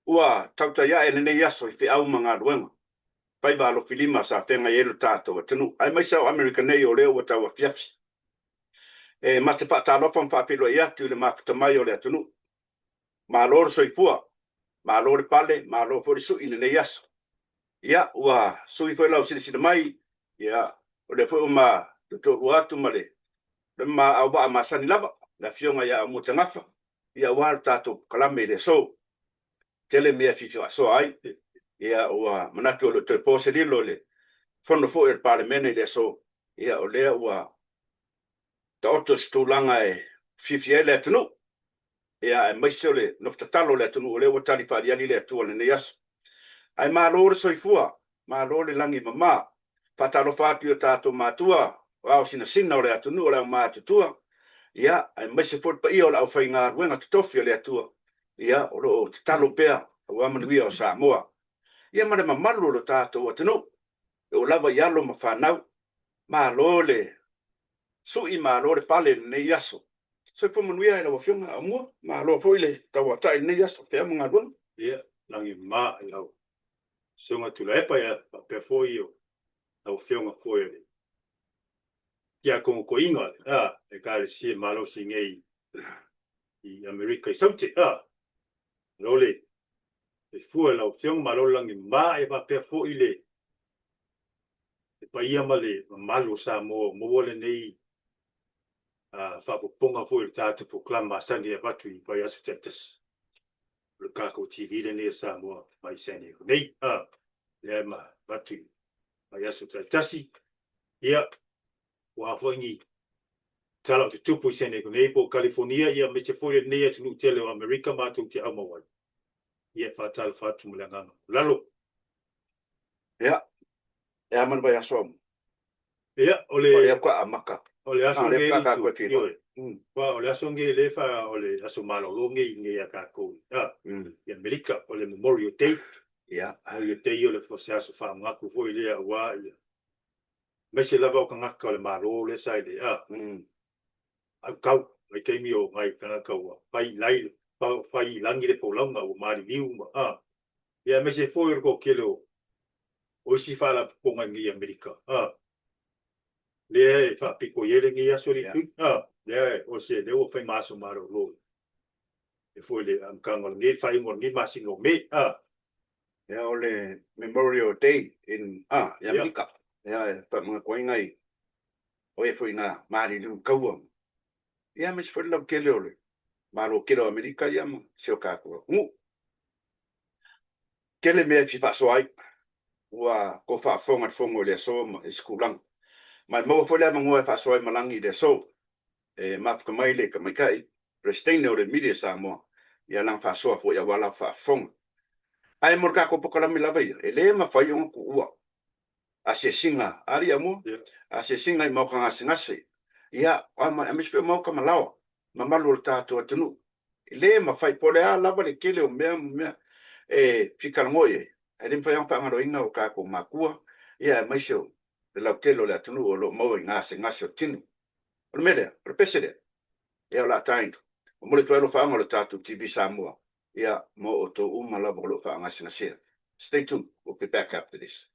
Ua tautai ae lenei aso i feau ma galuega, faiva alofilima sa feagai ai lo tatou atunuu, aemaise o Amerika nei o lea ua tauafiafi. E ma te faatalofa ma faafeiloai atu i le mafuta mai o le atunuu. Malo le soifua, malo le pale, malo foi le sui i lenei aso. Ia, ua sui foi lau silasila mai, ia, o lea foi ua ma toalua atu ma le ma auvaa masani lava, le Afioga ia Aumua Tagafa, ia aua le tatou polokalame i le aso. Tele mea e fia faasoa ai, ia ua manatu e le o toe po se lilo i le fono foi a le Palemene i le aso, ia o lea ua taoto i se tulaga e fiafia ai le atunuu. Ia, aemaise o le nofo tatalo a le atunuu, o lea ua tali faaaliali le Atua i lenei aso. Ae malo le soifua, malo le lagi e mama. Faatalofa atu i o tatou matua, o ao sinasina o le atunuu o le aumatutua, ia, aemaise foi le paia o le aufaigaluega totofi a le Atua, ia, o lo o tatalo pea aua manuia o Samoa. Ia ma le mamalu o lo tatou atunuu, e oo lava i alo ma fanau, malo le sui, malo le pale i lenei aso. Soifua manuia i lau Afioga Aumua, malo foi le tauatai i lenei aso, feau ma galuega. Ia, lagi mama i lau Susuga Tuilaepa, ia faapea foi lau Afioga foi o le Tiakono Toeaina, a, Ekalesia malosi nei i Amerika i Saute, a, malo le soifua i lau Afioga, malo le lagi mama, ia faapea foi le paia ma le mamalu o Samoa ua maua lenei faaopoopoga foi o le tatou polokalame masani e avatu i vaiaso taitasi o le tatou TV lenei a Samoa mai San Diego nei. Lea ma avatu i vaiaso taitasi. Ia, ua foi ni tala o te tupu i San Diego nei po o Kalifonia, ia aemaise foi lenei atunuu tele o Amerika matou te aumau ai. Ia, e faatalofa atu ma le agaga maualalo. Ia, e a ma le vaiaso aumua? Ia, o le... O lea faatoa amata. O le aso lenei, ioe, aua o le aso lenei lea fa, o le aso malolo lenei i inei ia tatou i Amerika, o le Memorial Day. Ia. Memorial Day o le se aso faamanatu foi lea aua ia, aemaise lava o tagata o le Malo lea sa i le, autau, vaitaimi o nai tagata ua fai i lai, fai i lagi le folauga ua maliliu ma, ia aemaise foi o le toatele o o isi faalapotopotoga i inei i Amerika, a, lea e faapito i ai lenei aso le itu, a, lea o se, lea ua fai ma aso malolo e foi le amataga o lenei, le faaiuga o lenei masina o Me, a. Ia, o le Memorial Day in, a, i Amerika, ia, e faamanatu ai nai, o e foi na maliliu kaua, ia, aemaise foi le lautele o le Malo tele o Amerika, ia, ma si o tatou atunuu. Tele mea e fia faasoa ai, ua tou faafofoga i le fono i le aso ma isi tulaga. Ma e maua foi le avanoa e faasoa ai ma Lagi i le aso. E mafuta mai le tamaitai Peresetene o le Media Samoa ia lana faasoa foi aua lau faafofoga. Ae mo le tatou polokalame lava ia, e le mafai ona tuua asiasiga a alii Aumua, asiasiga i maota gasegase, ia, aemaise foi o maota malaoa, mamalu o le tatou atunuu. E le mafai, po o le a lava le tele o mea ma mea e fia talanoa i ai, ae le mafai lava ona faagaloina o tatou matua, ia aemaise o le lautele o le atunuu o lo o maua i gasegase o le tino. O le mea lea, o le pese lea, ia o le a taina. Momoli atu ai alofaaga o le tatou TV Samoa, ia, mo outou uma lava o lo o faagasegasea. Stay tuned, we'll be back after this.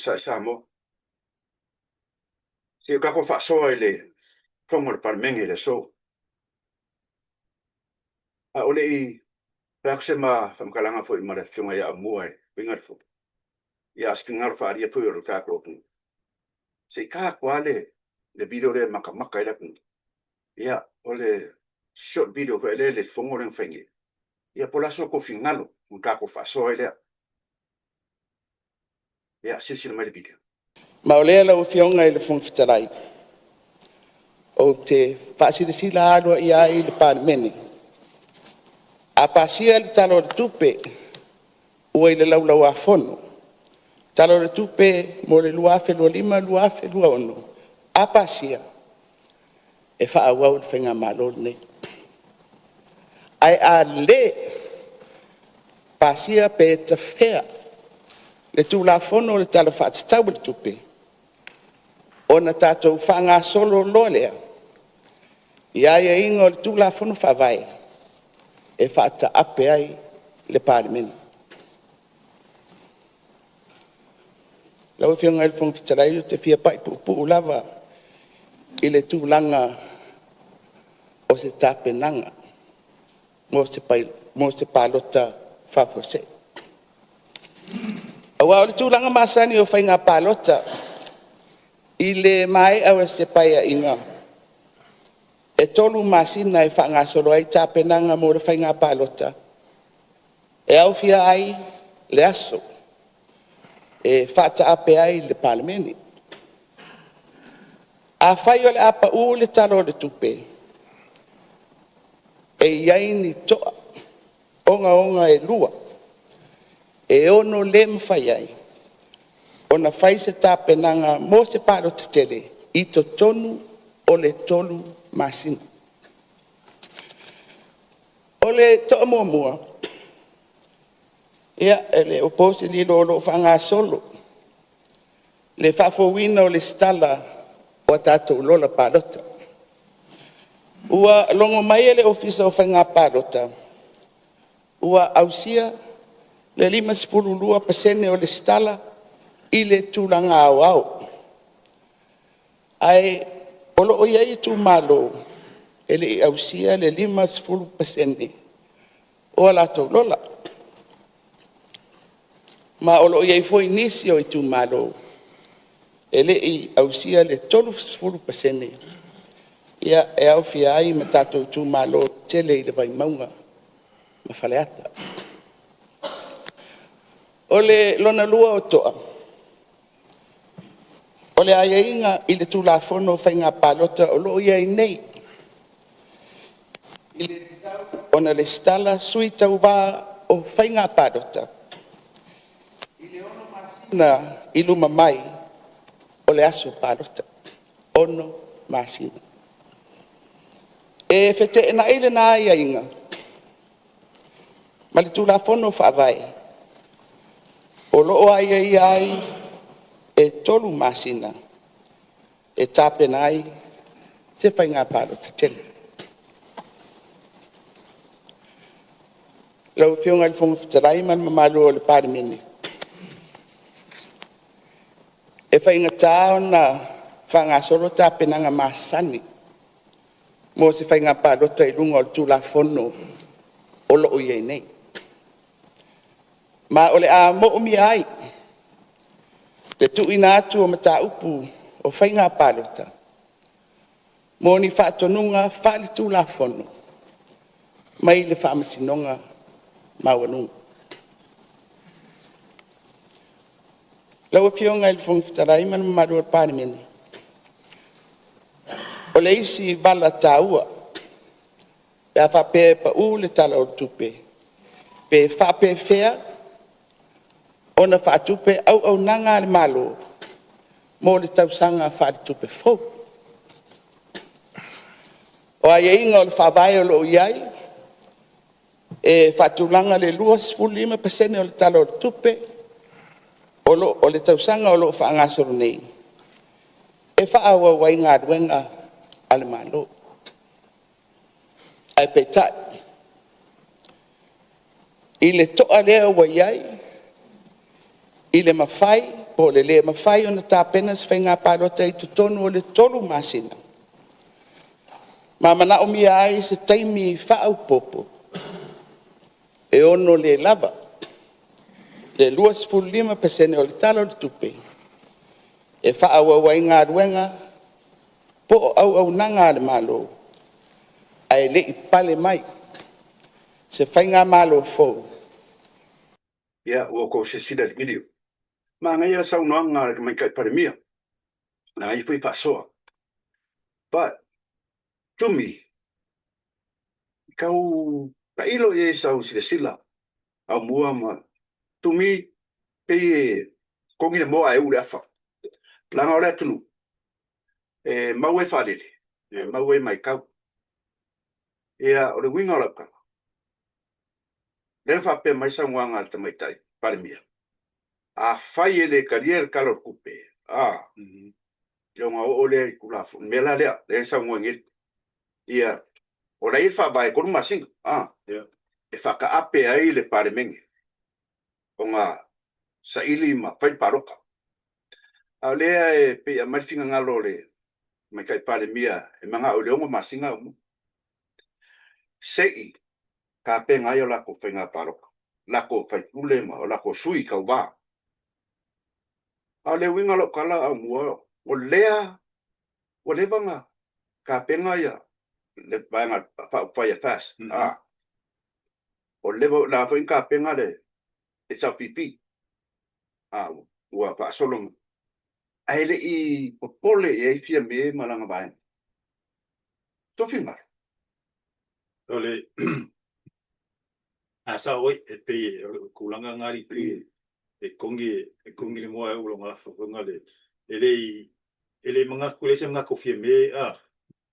Onosai Samoa. Se i o tatou faasoa i le Fono a le Palemene i le aso. A o le i fai atu se ma faamatalaga foi ma le Afioga ia Aumua e uiga i le Fono, ia a o se finagalo faaalia foi o le tatou atunuu, se i ta atu lava le video lea e matamata ai le atunuu. Ia, o le short video foi lea i le Fono lea na fai nei, ia po o le a so outou finagalo ona tatou faasoa ai lea. Ia, silasila mai i le video. Ma o lea lau Afioga i le Fofoga Fetalai, ou te faasilasila aloaia ai i le Palemene, a pasia le Tala o le Tupe ua i le Laulau a Fono, Tala o le Tupe mo le 2025/2026, a pasia, e faaauau le Faigamalo lenei. Ae a le pasia pe tafea le Tulafono o le Tala Faatatau o le Tupe, ona tatou faagasolo loa lea i aiaiga o le Tulafono Faavae e faataape ai le Palemene. Lau Afioga i le Fofoga Fetalai ou te fia pai puupuu lava i le tulaga o se tapenaga mo se palota faafuasei. Aua o le tulaga masani o faiga palota i le maea o se Paeaiga, e 3 masina e faagasolo ai tapenaga mo le faiga palota, e aofia ai le aso e faataape ai le Palemene. Afai o le a pau le Tala o le Tupe, e i ai ni toa ogaoga e 2 e ono le mafai ai ona fai se tapenaga mo se palota tele i totonu o le 3 masina. O le toa muamua, ia, e le o po se lilo o lo o faagasolo le faafouina o le lesitala o a tatou lola palota. Ua logo mai e le Ofisa o Faiga Palota ua ausia le 52% o lesitala i le tulaga aoao, ae o lo o i ai itumalo e le i ausia le 50% o a latou lola. Ma o lo o i ai foi nisi o itumalo e le i ausia le 30%, ia, e aofia ai ma tatou itumalo tetele i le Vaimauga ma Faleata. O le lona lua o toa, o le aiaiga i le Tulafono o Faiga Palota o lo o i ai nei, e tatau ona resitala sui tauva o faiga palota i le 6 masina i luma mai o le aso palota, 6 masina. E feteenai lena aiaiga ma le Tulafono Faavae o lo o aiaia ai e 3 masina e tapena ai se faiga palota tele. Lau Afioga i le Fofoga Fetalai ma le mamalu o le Palemene, e faigata ona faagasolo tapenaga masani mo se faiga palota i luga o le Tulafono o lo o i ai nei. Ma o le a moomia ai le tuuina atu o mataupu o faiga palota mo ni faatonuga faale-Tulafono mai le Faamasinoga Maualuga. Lau Afioga i le Fofoga Fetalai ma le mamalu o le Palemene, o le isi vala taua pe a faapea e pau le Tala o le Tupe, pe faapefea ona faatupe auaunaga a le Malo mo le tausaga faaletupe fou. O aiaiga o le Faavae o lo o i ai, e faatulaga le 25% o le Tala o le Tupe o le tausaga o lo o faagasolo nei e faaauau ai galuega a le Malo. Ae peitai, i le toa lea ua i ai, i le mafai po o le le mafai ona tapena se faiga palota i totonu o le 3 masina, ma manaomia ai se taimi faaopoopo, e ono le lava le 25% o le Tala o le Tupe e faaauau ai galuega po o auaunaga a le Malo ae le i pale mai se faigamalo fou. Ia, ua outou silasila i le video. Manaia le saunoaga a le Tamaitai Palemia, na ia foi faasoa. But, to me, tau tailo i ai sau silasila aumua ma to me, pei e togi le moa ae uu le afa. Leaga o le atunuu, e mau e faalele, e mau e matau. Ia, o le uiga o lau tala, lea na faapea mai saunoaga a le Tamaitai Palemia, afai e le talia le Tala o le Tupe, a, ia ona oo lea i Tulafono, le mea la lea, lea e saunoa nei, ia, o la e i ai le faavae e 3 masina, a, e faataape ai le Palemene ona saili ma fai le palota. A o lea e pei e aumai le finagalo o le Tamaitai Palemia e manao i le 6 masina aumua, se i tapena ai a latou faiga palota, latou faipule ma o latou sui tauva. A o le uiga o lau tala aumua, o lea ua leva ona tapena le Vaega Faaupufai a FAST, a, ua leva foi ona tapena le HRPP, a, ua faasolo ina, ae le i popole i ai Fiame ma lana vaega. Tofi mamalu. O le a sao oi, e pei o le tulaga lena alii e kogi e kogi le moa e ou lona afa foi le e le i e le manatu e leai se manatu o Fiame a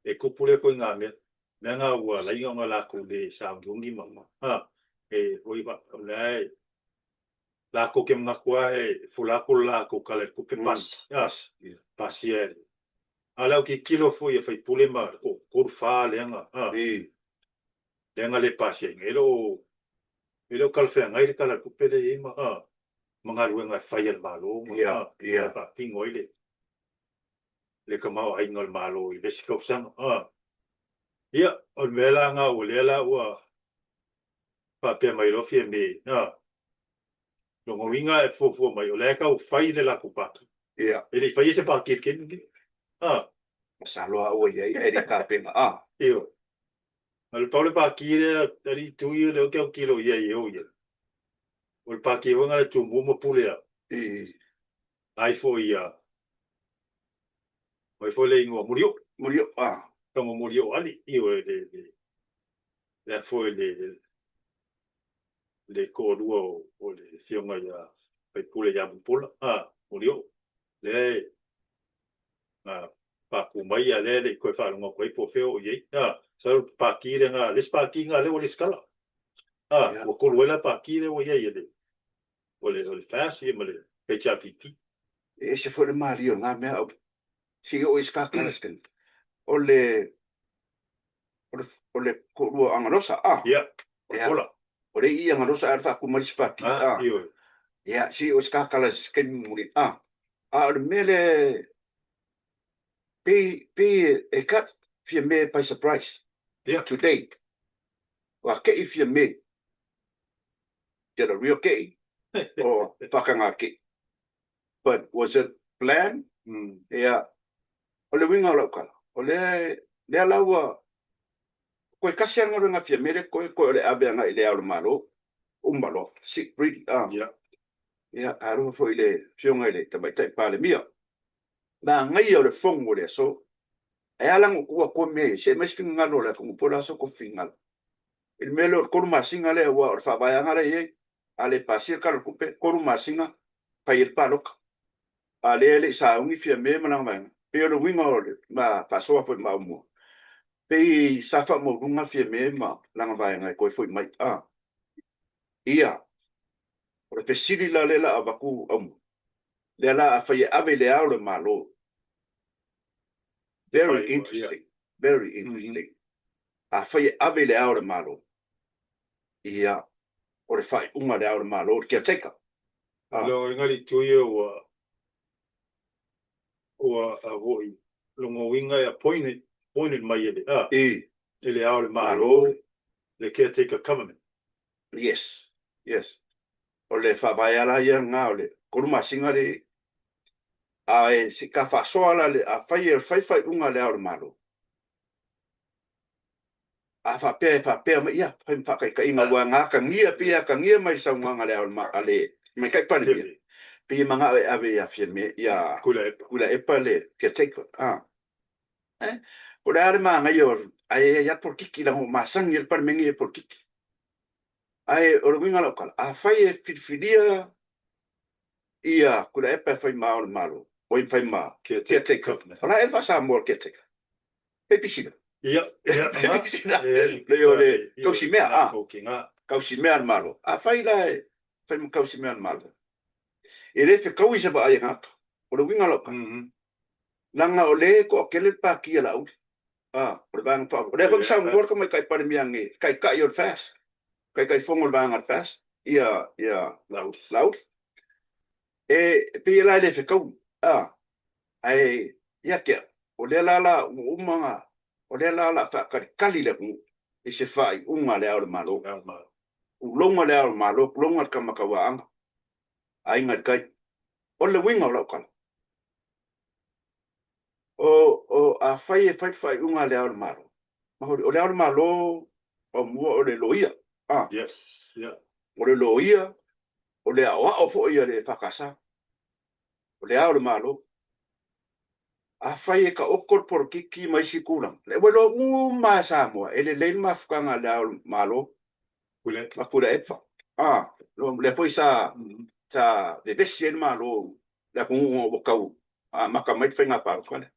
e tupu lea ituaiga mea leaga ua ala ai ona latou le sauniuni ma a e foi o lea e latou te manatu lava e fola atu le latou Tala i le Tupe pasi a pasia e a o le autilotilo foi a sui usufono ma le toatolu fa lea na a lea na le pasiaina e le o e le o talafeagai le Tala o le Tupe lea e i ai ma a ma galuega e fai a le Malo ma a e faatino ai le le tamaoaiga o le Malo i le isi tausaga a. Ia, o le mea la lena ua lea la ua faapea mai loa Fiame, a, lona uiga e fuafua mai o la e tau fai le latou pati. E le i faia se pati i le taimi lenei. A. Masalo lava ua i ai ae le i tapena. A. Ioe. O le pau le pati lea alii Tui lea ou te autilo i ai e o i ai, o le pati foi lena a le Tumua ma Pule a. Ai foi ia o ai foi le igoa Molioo. Molioo, a. Tago Molioo Ali, ioe le le le foi le le toalua o le afioga ia Faipule ia Mulipola, a, Molioo, lea e na patu mai a lea e le i toe faalogo atu ai po o fea o i ai. A, masalo o le pati lena, le isi pati lena lea ua lesitala. A, ua tolu ai la pati lea ua i ai e le o le o le FAST ia ma le HRPP. E ese foi le malie o lena mea, se i oo i se ka taimi. O le o le o le toalua o Agalosa, a. Ia, o le Pola. O le i Agalosa ae faatu mai le isi pati, a. Ioe. Ia, se i oo i se ka i se taimi mulimuli, a. A o le mea lea pei pei e cut Fiame by surprise. Yeah. Today. Ua kei Fiame. Get a real kei or whakangā kei. But was it planned? Ia, o le uiga o lau tala, o lea, lea la ua, koe kasi lava le galuega a Fiame lea koe, koe o le ave agai i le Ao o le Malo, uma loa, sit pretty, ah. Yeah. Ia, alofa foi i le Afioga i le Tamaitai Palemia. Manaia o le fono o le aso. Ae ala ona tuu atu mea ia, se aumai se finagalo o le atunuu po o le a so outou finagalo. I le mea lea o le 3 masina lea, aua o le faavaeaga la e i ai, a le pasia le Tala o le Tupe, 3 masina fai ai le palota. A o lea e le i sauni Fiame ma lana vaega. Pei o le uiga o le ma faasoa foi ma Aumua, pei sa faamaualuga Fiame ma lana vaega e toe foi mai. A, ia, o le fesili la lea o le a avatu Aumua, lea la afai e ave i le Ao o le Malo, very interesting, very interesting. Afai e ave i le Ao o le Malo, ia, o le faaiuga a le Ao o le Malo, le caretaker. O le uiga le itu ia ua Ua a foi lona uiga e appointed, appointed mai e le a, e le Ao o le Malo, le caretaker government. Yes, yes. O le faavae lava la ia lena o le 3 masina le a e se ka faasoa la le afai e fai faaiuga a le Ao o le Malo. A faapea e faapea mai, ia, fai ma faataitaiga ua gatagia, pei e atagia mai le saunoaga a le Ao a le Tamaitai Palemia, pei e manao e ave ia Fiame, ia Tuilaepa le caretaker. A. Eh, o le a le manaia o, ae e i ai lava le polokiki, leaga ua masani ai le Palemene i le polokiki. Ae o le uiga o lau tala, afai e filifilia ia Tuilaepa e fai ma Ao o le Malo, oi fai ma caretaker, o le a ea le faa-Samoa o le caretaker? Babysitter. Ia, ia, Babysitter. Leai o le tausimea, a. Tausimea a le Malo. Afai la e fai ma tausimea a le Malo, e le fetaui se vaai a tagata. O le uiga o lau tala, leaga o lea e toatele le Pati a Laauli, a, o le Vaega Faaupufai. O lea foi na saunoa le Tamaitai Palemia anei, le Taitai o le FAST, Taitaifono o le Vaega a le FAST, ia, ia Laauli. E pei la e le fetaui, a. Ae ia te au, o lea la la ua uma ona, o lea la o le a faatalitali le atunuu i se faaiuga a Le Ao o le Malo. Tulouna Le Ao o le Malo, tulouna le Tama Tauaana, Aiga i le Tai. O le uiga o lau tala, o, o, afai e fai le faaiuga a Le Ao o le Malo, o Le Ao o le Malo, muamua o le loia, a. Yes, yeah. O le loia, o le aoao foi a le EFKS. O le Ao o le Malo. Afai e taoto le polokiki ma isi tulaga, lea ua iloa uma lava e Samoa, e lelei le mafutaga a le Ao o le Malo ma Tuilaepa. A, lea foi sa sa vevesi ai le Malo le atunuu ina ua tau amata mai le faiga palota lea.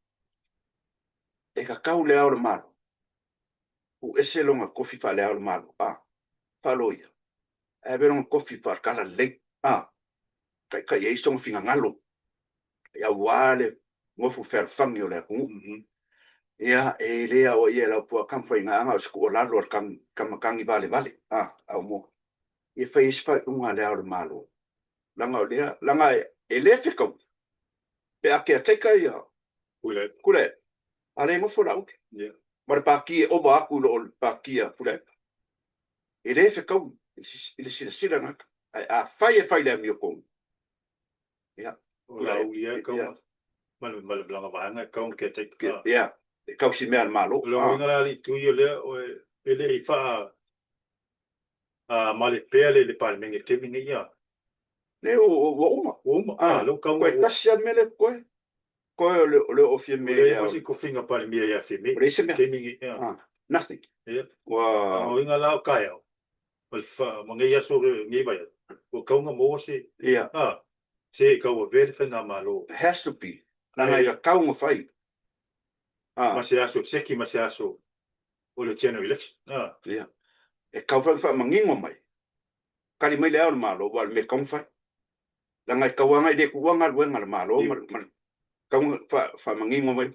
E tatau le Ao o le Malo, tuu ese lona tofi faale Ao o le Malo, a, faaloia, ae ave lona tofi faale-talalelei, a. taitai ai sona finagalo aua le nofo fealofani o le atunuu. Ia, e le aoaia e Laupua Tamafaiga o se tuualalo a le tama tagi valevale, a, Aumua. Ia fai ai se faaiuga a Le Ao o le Malo, leaga o lea, leaga e le fetaui pe a caretaker ia Tuilaepa, a le nofo Laauli ma le Pati e ova atu i lo le Pati a Tuilaepa. E le fetaui i le silasila gata, ae afai e fai le amiotonu, ia. O Laauli lava e tatau ma le lana vaega e tatau ona caretaker. Ia, e tausi mea a le Malo. O le uiga la alii Tui o lea, e le i faa male pea le Palemene i le taimi lenei ia. Le ua uma. Ua uma. Ah, toe tasi lava le mea lea e totoe. Toe o le o le oo Fiame. Ua leai foi se tofiga Palemia ia Fiame. Ua leai se mea. Taimi lenei. Ah, nothing. Ia. Ua. O uiga la o taeao, o le fa, ma nei aso, nei vaiaso, ua tatau ona maua se. Ia. Ah, se e tauavea le faigamalo. Has to be. Leaga e tatau ona fai. Ah. Ma se aso seki ma se aso o le general election. Ah. Ia. E tatau foi ona faamanino mai. Tali mai le Ao o le Malo, aua o le mea e tatau ona fai. Leaga e tauaga e le tuua galuega a le Malo ma le tatau ona faamanino mai,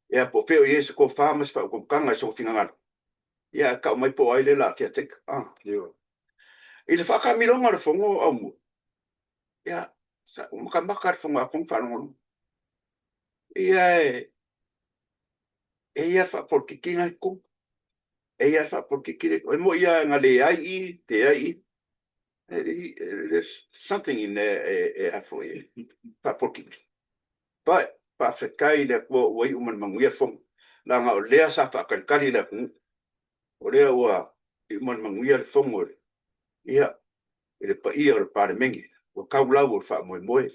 ia po o fea o i ai se tofa ma se faautautaga i sona finagalo, ia ae tau mai po o ai lea o le a caretaker. I le faataamiloga o le Fono Aumua, ia, sa ou matamata i le Fono atoa ma faalogologo. Ia e e i ai le faapolokiki lena i totonu. E i ai le faapolokiki lea i totonu. E moni lava na leai i, leai i. There's something in there e a foi e faapolokiki. But faafetai i le Atua ua iu ma le manuia le Fono, leaga o lea sa faatalitali le atunuu. O lea ua iu ma le manuia le Fono ia, i le paia o le Palemene, ua tau lau o le faamoemoe,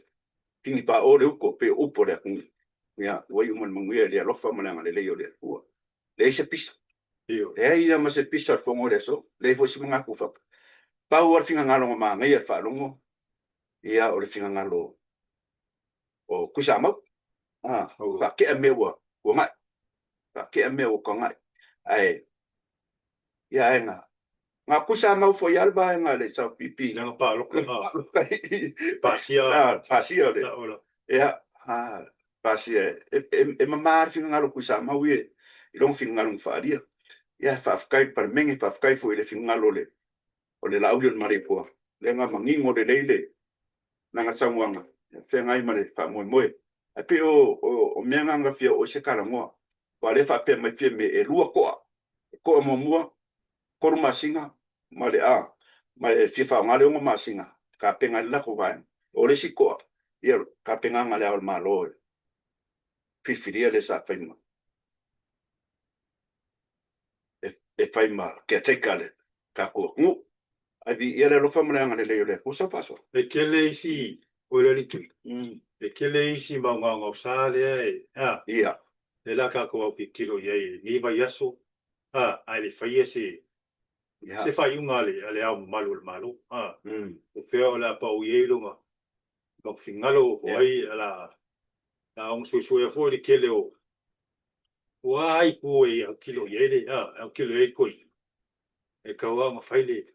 pigi pao le uto pei o upu a le atunuu. Ia, ua iu ma le manuia i le alofa ma le agalelei o le Atua. Leai se pisa. Leai lava ma se pisa o le Fono i le aso. Leai foi se manatu faapea. Pau lava le finagalo na manaia i le faalogo, ia, o le finagalo o Tuisamau. A, faatea mea ua tuanai. Faatea mea ua tuanai. Ae, ia, ae na, na Tuisamau foi lava le vaega a le SLPP. Lana palota. Pasia. Pasia o le. Ia, pasia. E mama le finagalo o Tuisamau ia i lona finagalo na faaalia. Ia, faafetai i le Palemene, faafetai foi i le finagalo o le Laauli o le Malietoa. Lea na manino lelei le lana saunoaga, e feagai ma le faamoemoe. Ae pei o mea na na fia oo i se talanoa, aua o lea e faapea mai Fiame e lua toa, e toa muamua 3 masina ma le a ma e fia faaaoga le 6 masina tapena ai le latou vaega. O le isi toa, ia tapenaga a Le Ao o le Malo e filifilia le sa fai ma e fai ma caretaker le tatou atunuu. Ae viia le alofa ma le agalelei o le Atua sau faasoa. E tele isi, oi le alii e tele isi mau gaogaosa lea e, a, lea la tatou autilotilo i ai i lenei vaiaso, a, ae le faia se se faaiuga a le Ao Mamalu o le Malo, a, o fea o le a pau i ai lona finagalo, po o ai o le a ono suesuea foi le tele o ua a itu e autilo i ai le, a, e autilo i ai le toeaina, e tatau lava ona fai le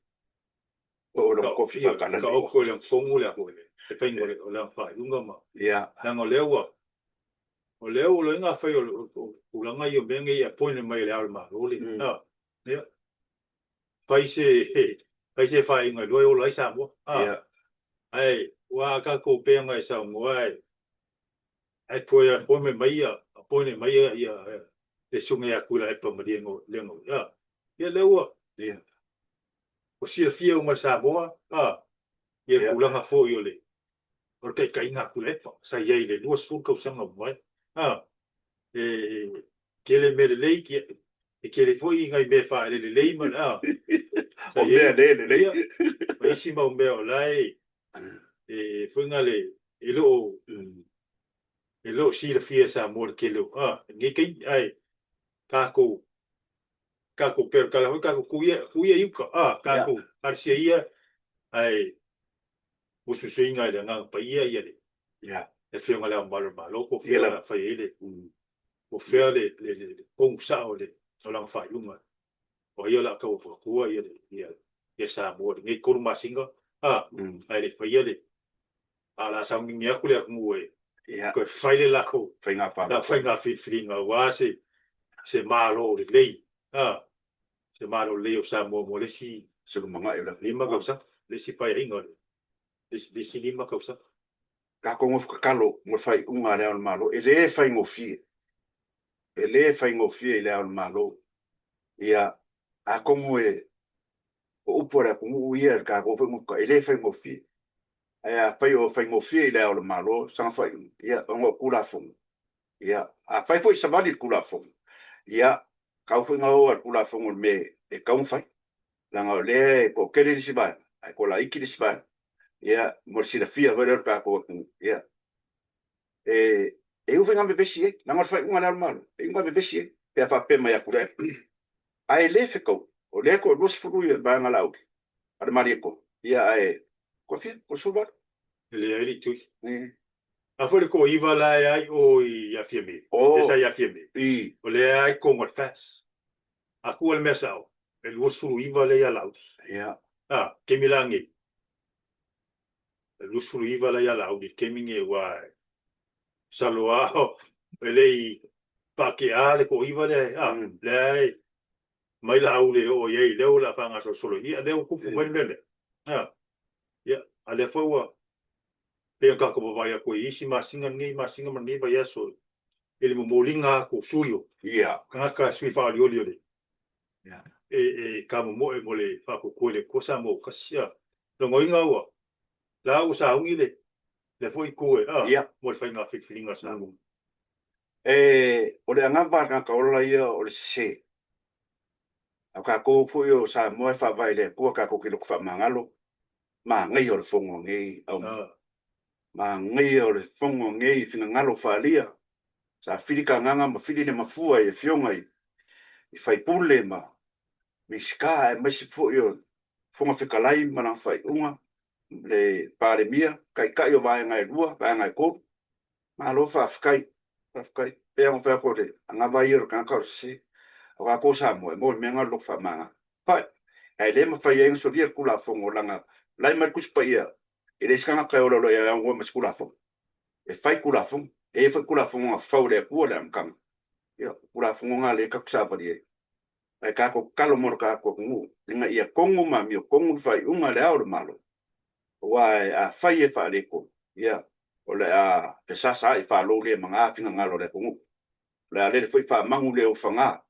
Oo lona kofi faakalani. Taoto i lana tonu le le faiga o lana faaiuga ma leaga o lea ua o lea ua loiga afai o tulaga ia o mea nei e appoint mai e Le Ao o le Malo le a ia fai se fai se faaiuga e iloa e ola ai Samoa a ae ua a tatou pei ona e saunoa e ae toe appoint mai ia appoint mai ia le susuga ia Tuilaepa Malielegaoi a ia lea ua ua silafia uma e Samoa a ia le tulaga foi o le o le taitaiga a Tuilaepa sa i ai i le 20 tausaga ua mavae. A e tele mea lelei, e tele foi nai mea faaeleele lelei ma a sa i ai mea le lelei ma isi mau mea o la e e foi na le e le o e le o silafia e Samoa le tele o a lenei taimi ae tatou tatou pei o le tala foi tatou tuu ia tuu ia i uta a tatou talosia ia ae musuisuiga i le Agaga Paia ia le le Afioga i Le Ao Mamalu o le Malo po o fea o le a fai ai le po o fea le le le tonu sao o le o lana faaiuga o ai o le a tau avatua ia le ia ia Samoa i lenei 3 masina a ae le i faia le a o le a sauniuni atu le atunuu e toe fai le latou faiga palota, faiga filifiliga aua se se Malo lelei, a, se Malo lelei o Samoa mo le isi se lumanai o le 5 tausaga, le isi paeaiga, le isi 5 tausaga. Tatou nofo tatalo mo le faaiuga a Le Ao o le Malo. E le faigofie, e le faigofie i Le Ao o le Malo. Ia, atonu e o upu a le atunuu ia i le tatou foi nofo, e le faigofie. Ae afai o faigofie i Le Ao o le Malo sana faaiuga, ia, ona o Tulafono, ia, afai foi e savali le Tulafono, ia, tau foi na o a le Tulafono i le mea e tatau ona fai. Leaga o lea e toatele le isi vaega, ae toalaiti le isi vaega. Ia, mo le silafia foi lea o le tatou atunuu, ia, e e iu foi na vevesi ai, leaga o le faaiuga a Le Ao o le Malo, e iu na vevesi ai, pe a faapea mai Tuilaepa. Ae le fetaui, o lea e toa 20 ia vaega Laauli a le Malietoa, ia ae toa fia? Toa 18. E leai le tui. A foi le toa-9 la e a i o i Fiame, lea sa ia Fiame, o lea a i totonu o le FAST. A tuu le mea sao, e 29 lea ia Laauli. A, taimi la nei, e 29 la ia Laauli i le taimi nei aua e masalo lava e le i faatea le toa-9 lea, a, lea e mai Laauli e oo i ai, lea o le a faagasolosolo i ai, lea ua tupu mai le mea lea. A, ia, a lea foi ua pei ona tatou vaavaai atu i isi masina, lenei masina ma lenei vaiaso i le momoliga atu o sui o tagata sui faaolioli o le e tamomoe mo le Faatuatua i le Atua Samoa ua Tasi. A, logoina ua la ua sauni le lea foi itu e a mo le faiga filifiliga a Samoa. E o le anava a le tagata ola ia o le sese. A o tatou foi o Samoa e faavae i le Atua tatou te loto faamagalo, manaia o le fono nei au manaia o le fono nei finagalo faaalia sa fili kagaga ma fili le mafua i afioga i faipule ma Minisita aemaise foi o Fofoga Fetalai ma lana faaiuga le Palemia, taitai o vaega e lua, vaega e tolu. Malo faafetai, faafetai. Pei ona fai atu o le anava ia o le tagata o le sese. O tatou o Samoa e maua i le mea lena o le loto faamagalo. Ae le mafai ai ona solia le Tulafono leaga o la e aumai le Tusi Paia, e leai se tagata e ola loa e aunoa ma se Tulafono. E fai Tulafono. E i ai foi Tulafono na fafau e le Atua i le amataga. Ia, o Tulafono na lea tatou te savali ai. Ae tatou tatalo mo le tatou atunuu ina ia tonu ma amiotonu le faaiuga a Le Ao o le Malo, aua afai e faaletonu, ia, O le a fesasaai faalou le maga finagalo o le atunuu. O le a lele foi faamagu le ofaga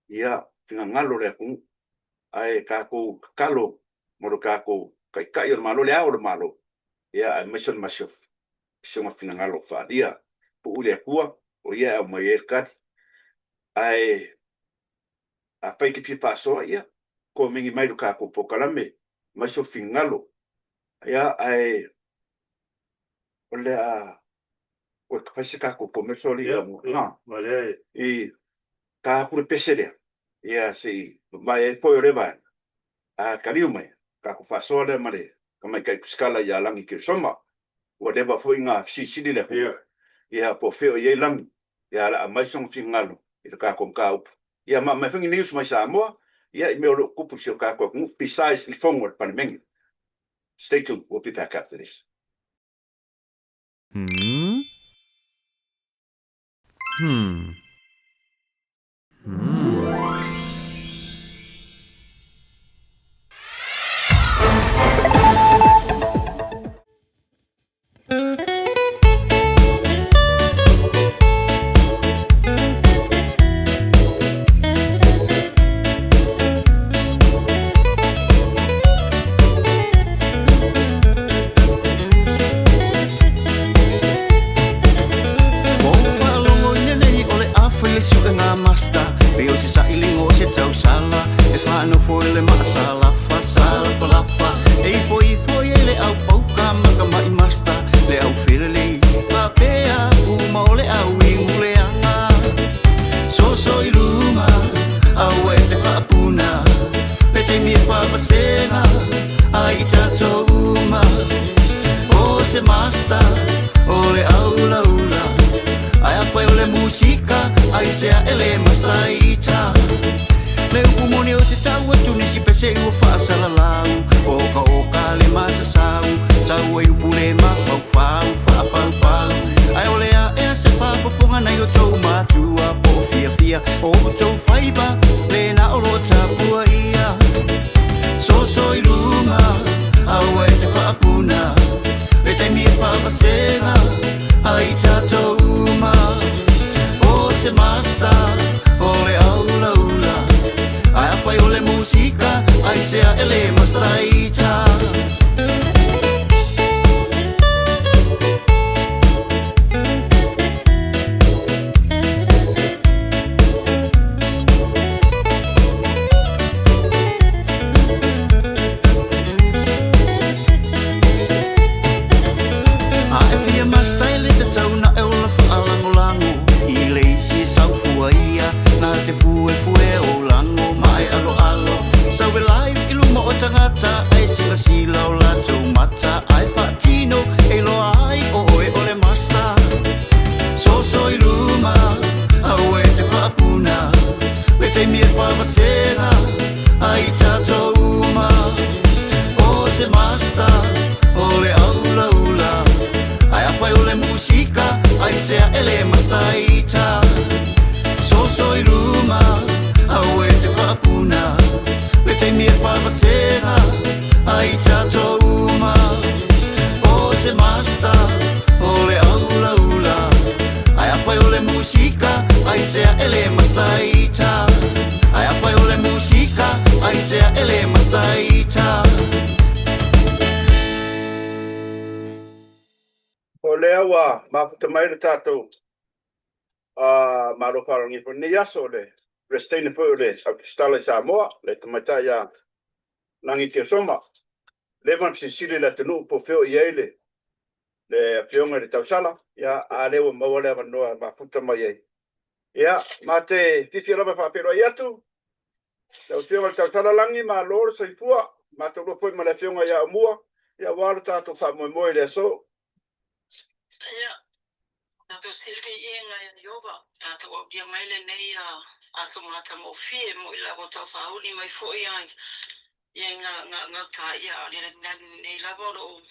ia finagalo o le atunuu. Ae tatou tatalo mo le tatou Taitai o le Malo, Le Ao o le Malo, aemaise o le Masiofo i sona finagalo faaalia. Tuu i le Atua o Ia e aumai ai le tali. Ae afai e te fia faasoa, ia komeni mai i le tatou polokalame, aumai sou finagalo. Ae o le a toe fai se tatou commercial alii, ta atu le pese lea, ia se i mavae ai foe o lea vaega. A taliu mai, ona tatou faasoa lea ma le Tamaitai Tusitala ia Lagi Keresoma. Ua leva foi ona fesilisili le atunuu po o fea o i ai Lagi, ae o le a aumai sona finagalo i le tatou mataupu, ia ma aumai foi ni news mai Samoa i mea o lo o tutupu i si o tatou atunuu besides le Fono a le Palemene. Stay tuned, we'll be back after this. Ua ou faalogo i lenei o le a fai le suega master. Pei o se sailiga o se tausala e faanofo i le maasalafa salafalafa e ifo ifo i ai le au pauka ma tama'i master le au felelei faapea uma o le au iguleaga soso i luga aua e te faapuna le taimi e faavasega ai i tatou uma o se master o le aulaula ae afai o le musika aisea e le mastaita le upu moni o te tau atu nisi pese ua faasalalau oka oka le masasau sau ai upu le mafaufau faapaupau ae o le aea se faapopoga nai o tou matua po o fiafia o outou faiva le na o loo tapua ia soso i luga aua e te faapuna le taimi e faavasega ai tatou uma o se master o le aulaula ae afai o le musika aisea e le mastaita. A e fia master e le tatau na e ola faalagolago i le isi saufua ia na te fuefue o lago ma e aloalo sau e live i luma o tagata ae silasila o latou mata ae faatino e iloa ai o oe o le master soso i luma aua e te faapuna le taimi e faavasega ai tatou uma o se master o le aulaula ae afai o le musika aisea e le mastaita soso i luma aua e te faapuna le taimi e faavasega ai tatou uma o se master o le aulaula ae afai o le musika aisea e le mastaita ae afai o le musika aisea e le mastaita. O lea ua mafuta mai le tatou Malo faaaloalogia foi i lenei aso, o le Peresetene foi o le Au Tusitala i Samoa, le Tamaitai ia Lagi Keresoma. Leva ona fesilisili le atunuu po o fea o i ai le Afioga i le Tausala, ia, a lea ua maua le avanoa e mafuta mai ai. Ia, ma te fiafia lava e faafeiloai atu lau Afioga i le Tausala Lagi, malo le soifua, matou foi ma le Afioga ia Aumua, ia, aua lo tatou faamoemoe i le aso. Ia, tatou sili viiga ia Ieova, tatou aulia mai lenei aso matagofie mo i lava taufauli mai foi ai ia nga gauta ia le nei lava o loo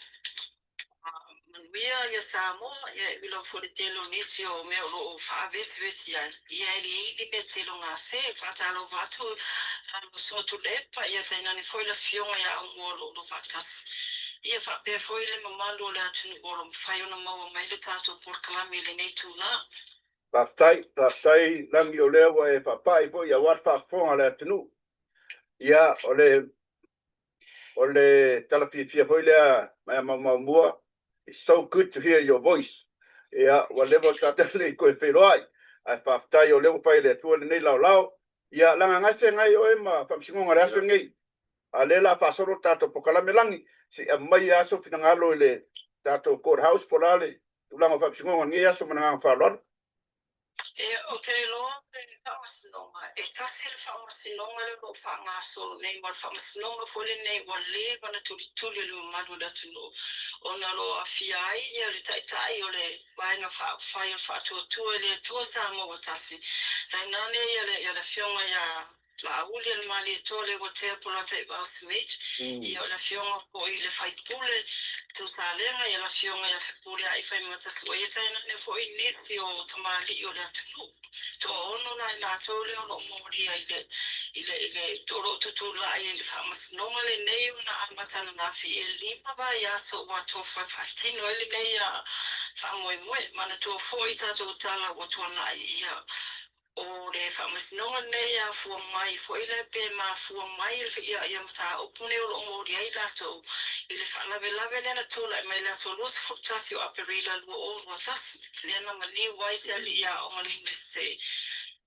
manuia ia Samoa ia e ila foi le tele o nisi o mea o loo faavesivesi ai ia e liili mea tele o gase faatalofa atu alo suga Tuilaepa ia tainane foi le afioga ia Aumua o loo faatasi. Ia faapea foi le mamalu o le atunuu o lo o mafai ona maua mai le tatou polokalame i lenei itula. Faafetai, faafetai Lagi o lea ua e faapai foi aua le faafofoga a le atunuu. Ia, o le tala fiafia foi lea mai maumau. It's so good to hear your voice. Ia, ua leva tatou le toe feiloai. Ae faafetai o lea ua fai e le Atua lenei laolao. Ia, laga ngai feagai oe ma faamasinoga o le aso lenei. A lea la faasolo tatou polokalame Lagi, se i aumai aso finagalo i le tatou court house po o le a le tulaga o faamasinoga o lenei aso ma le agaga faaaloalo. Ia, ou te iloa le faamasinoga, e tasi le faamasinoga lea o lo o faagasolo nei, ma o le faamasinoga foi lenei ua leva ona tulituli e le mamalu o le atunuu, ona o lo o aafia ai le taitai o le Vaega Faaupufai o le Faatuatua i le Atua Samoa ua Tasi, tainane le Afioga ia Laaulialemalietoa Leuatea Polataivao Smith, ia o le Afioga foi i le Faipule Tusalega, ia le Afioga ia Fepuleai Faimata Sua, tainane foi nisi o tamalii o le atunuu. Toaono la i latou lea o lo o molia i le i le i le o lo o tutulai i le faamasinoga lenei ona amata ananafi e 5 vaiaso ua tofa e faatino ai lenei faamoemoe. Manatua foi tatou tala ua tuanai ia o le faamasinoga lenei e afua mai foi lea pe mafua mai ia mataupu nei o lo o molia ai latou i le faalavelave lea na tulai mai le aso 21 o Aperila 2021 lea na maliu ai se alii aoga le Iunivesite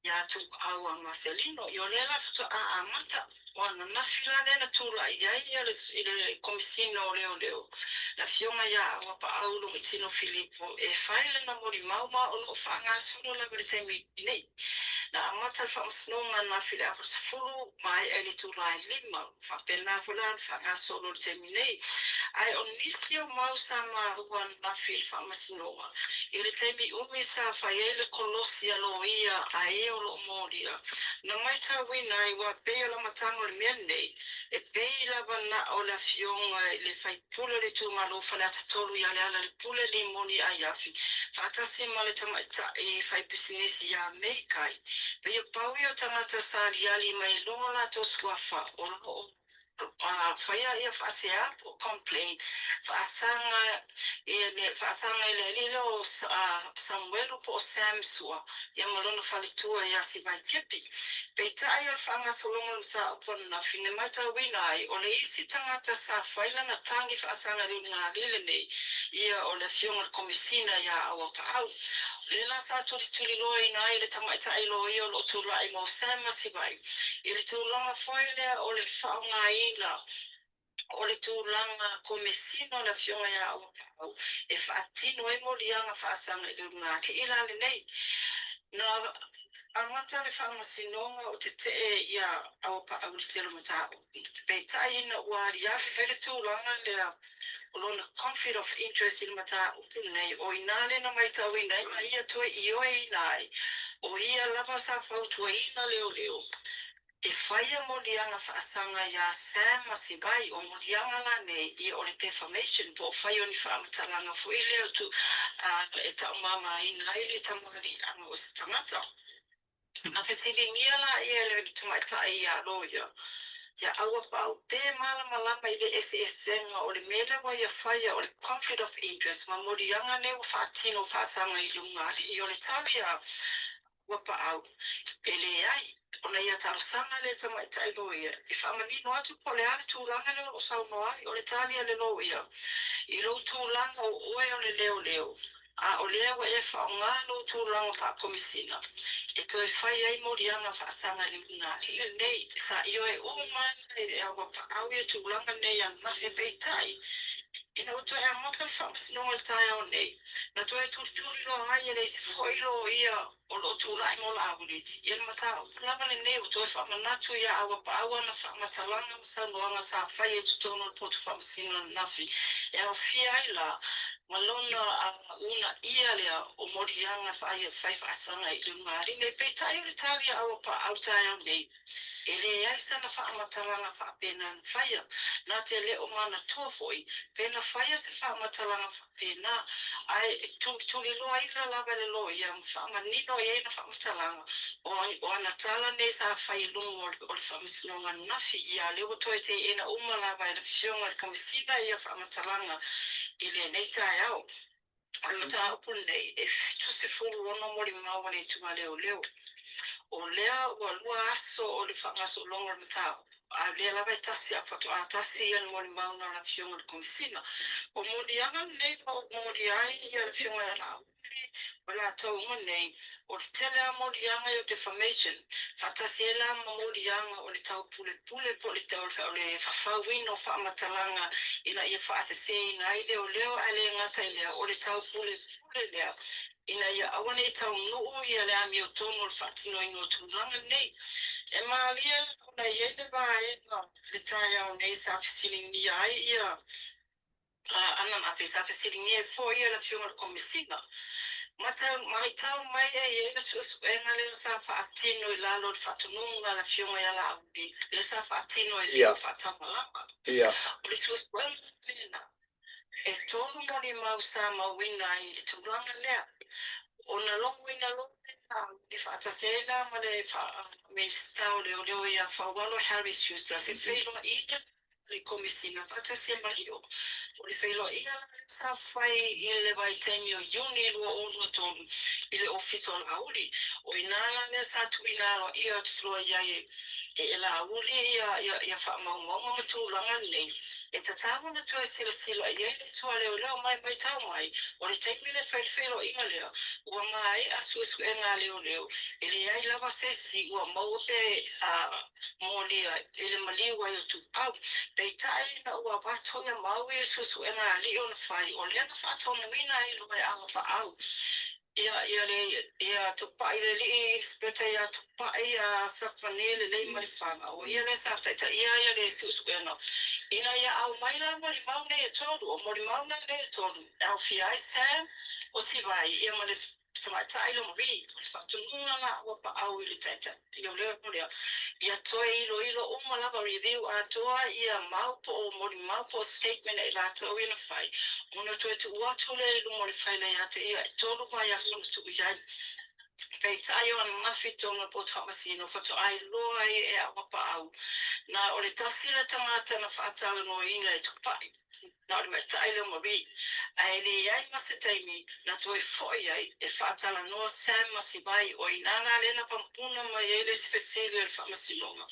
ia Tuuau Maselino. Ia o lea la faatoa amata o ananafi la lea na tulai ai ia i le Komisina o Leoleo le Afioga ia Auapaau Logoitino Filipo e fai lana molimau, ma o lo o faagasolo lava i le taimi nei. Na amata le faamasinoga ananafi i le afa 10, maea i le itula e 5, faapena foi la le faagasolo i le taimi nei. Ae o nisi o mau sa maua ananafi i le faamasinoga i le taimi umi sa fai ai le kolosi a loia a e o lo o molia, na matauina ai ua pei o le amataga o le mea lenei e pei lava na o le Afioga i le faipule o le itumalo o Faleata 3 ia Lealailepule Limoni Aiafi faatasi ma le tamaitai faipisinisi ia Meikai, pei o pau ia o tagata sa aliali mai luga o latou suafa o lo o faia ia faasea po o complaint faasaga i le alii lea o Samuelu po o Sam Sua ia ma lona faletua ia Sivaikepi. Peitai o le faagasologa o le mataupu ananafi na matauina ai o le isi tagata sa fai lana tagi faasaga i le ulugalii lenei ia o le Afioga i le Komisina ia Auapaau. O lea la sa tulituliloaina ai le tamaitai loia o lo o tulai mo Sam ma Sivai i le tulaga foi lea o le faaaogaina o le tulaga komesina o le Afioga ia Auapaau e faatino ai moliaga faasaga i le ulugalii la lenei. Na amata le faamasinoga o tetee ia Auapaau i le tele o mataupu. Peitai ina ua aliali mai le tulaga lea o lona conflict of interest i le mataupu lenei, o ina lea na matauina ai ma ia toe ioeina ai o ia lava sa fautuaina leoleo e faia moliaga faasaga ia Sam ma Sivai. O moliaga la nei ia o le defamation po o fai o ni faamatalaga foi lea e taumamaina ai le tamaliiaga o se tagata. Na fesiligia la ia le tamaitai ia loia ia Auapaau pe malamalama i le eseesega o le mea lea ua ia faia o le conflict of interest ma moliaga nei ua faatino faasaga i lugalii. O le tali a Auapaau e leai. Ona ia talosaga le tamaitai loia e faamanino atu po o le a le tulaga lea o lo o saunoa ai. O le tali a le loia, i lou tulaga o oe o le leoleo, a o lea ua e faaaoga lou tulaga faakomisina e toe fai ai moliaga faasaga i le ulugalii lenei, sa ioe uma e Auapaau ia tulaga nei ananafi. Peitai ina ua toe amata le faamasinoga i le taeao nei, na toe tulituliloa ai e le isi foi loia o lo o tulai mo Laauli ia le mataupu lava lenei ua toe faamanatu ia Auapaau ana faamatalaga ma saunoaga sa faia i totonu o le poto faamasino ananafi e aofia ai la ma lona uunaia lea o moliaga fai faasaga i le ulugalii nei. Peitai o le tali a Auapaau taeao nei E leai sana faamatalaga faapena na faia, na te le o manatua foi pe na faia se faamatalaga faapena, ae tulituliloa ina lava e le loia ma faamanino i ai ana faamatalaga o ana tala nei sa fai i luga o le Faamasinoga ananafi. Ia, lea ua toe teena uma lava e le Afioga i le Komesina ia faamatalaga i lenei taeao. O le mataupu lenei, e 76 molimau a le Itu a Leoleo. O lea ua lua aso o le faagasologa o le mataupu, a o lea lava e tasi a faatoa tasi ia le molimau na o le Afioga i le Komesina. O moliaga nei ua ou molia ai ia le Afioga ia Laauli, O latou uma nei, o le tele lava moliaga i o defamation, faatasi ai la ma moliaga o le taupulepule po o le fafauina o faamatalaga ina ia faaseseina ai leoleo ae le gata i lea, o le taupulepule lea ina ia aua ne i taunuu ia le amiotonu o le faatinoina o tulaga nei. E malie ona e i ai le vaega i le taeao nei sa fesiligia ai ia Ananafi, sa fesiligia ai foi e le Afioga i le Komesina. Matau mai e i ai le suesuega lea sa faatino i lalo o le faatonuga a le Afioga ia Laauli, lea sa faatino e Leo Faatamalama. O le suesuega lena, e tolu molimau sa mauina ai i le tulaga lea. Ona logoina loa lea e Laauli faatasi ai la ma le Minisita o Leoleo ia Faualo Harry Schuster se feiloaiga le Komesina faatasi ai ma Lio. O le feiloaiga la lea sa fai i le vaitaimi o Iuni 2023 i le Ofisa o Laauli. O i ina la lea sa tuuina aloaia atu loa i ai e Laauli ia faamaumauga ma tulaga nei e tatau ona toe silasila i ai le Atua leoleo mai matau mai o le taimi lea e fai le feiloaiga lea ua maea suesuega a leoleo e leai lava se isi ua maua pe molia i le maliu ai o Tupau. Peitai ina ua avatu ia mau ia suesuega a alii ona fai, o lea na faatonuina ai loa e Auapaau ia ia le ia Tupai le alii Inisepeta ia Tupai ia Safanie Leleimalefana, o ia lea sa taitaia ia le suesuega, ina ia aumai la molimau nei e tolu, o molimau la nei e tolu e aofia ai Sam o Sivai ia ma le Tamaitai lona wi, o le faatonuga la ua paau i le taitai o lea, ia toe iloilo uma lava, review atoa ia mau po o molimau po o statement a i latou ia na fai, ona toe tuu atu lea i luma o le faila ia te ia e tolu vaiaso na tuu i ai. Peitai o ananafi tonu po o Faamasino faatoa iloa ai e Auapaau, na o le tasi le tagata na faatalanoaina e Tupai. Na o le matai lea o Marie, ae leai ma se taimi na toe foi ai e faatalanoa Sam ma Sivai, o i ina la lea na pamupuna mai ai le isi fesili o le faamasinoga.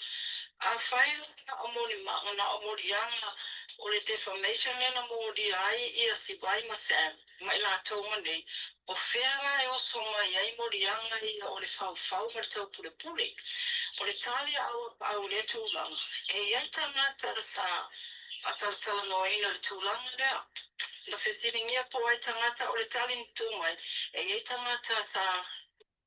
Afai la na o molimaga, na o moliaga o le defamation lea na molia ai ia Sivai ma Sam ma i latou uma nei, o fea la e oso mai ai moliaga ia o le faufau ma le taupulepule? O le tali a Auapaau i lea tulaga, e i ai tagata sa faatalatalanoaina le tulaga lea. Na fesiligia po o ai tagata o le tali na tu mai, e i ai tagata sa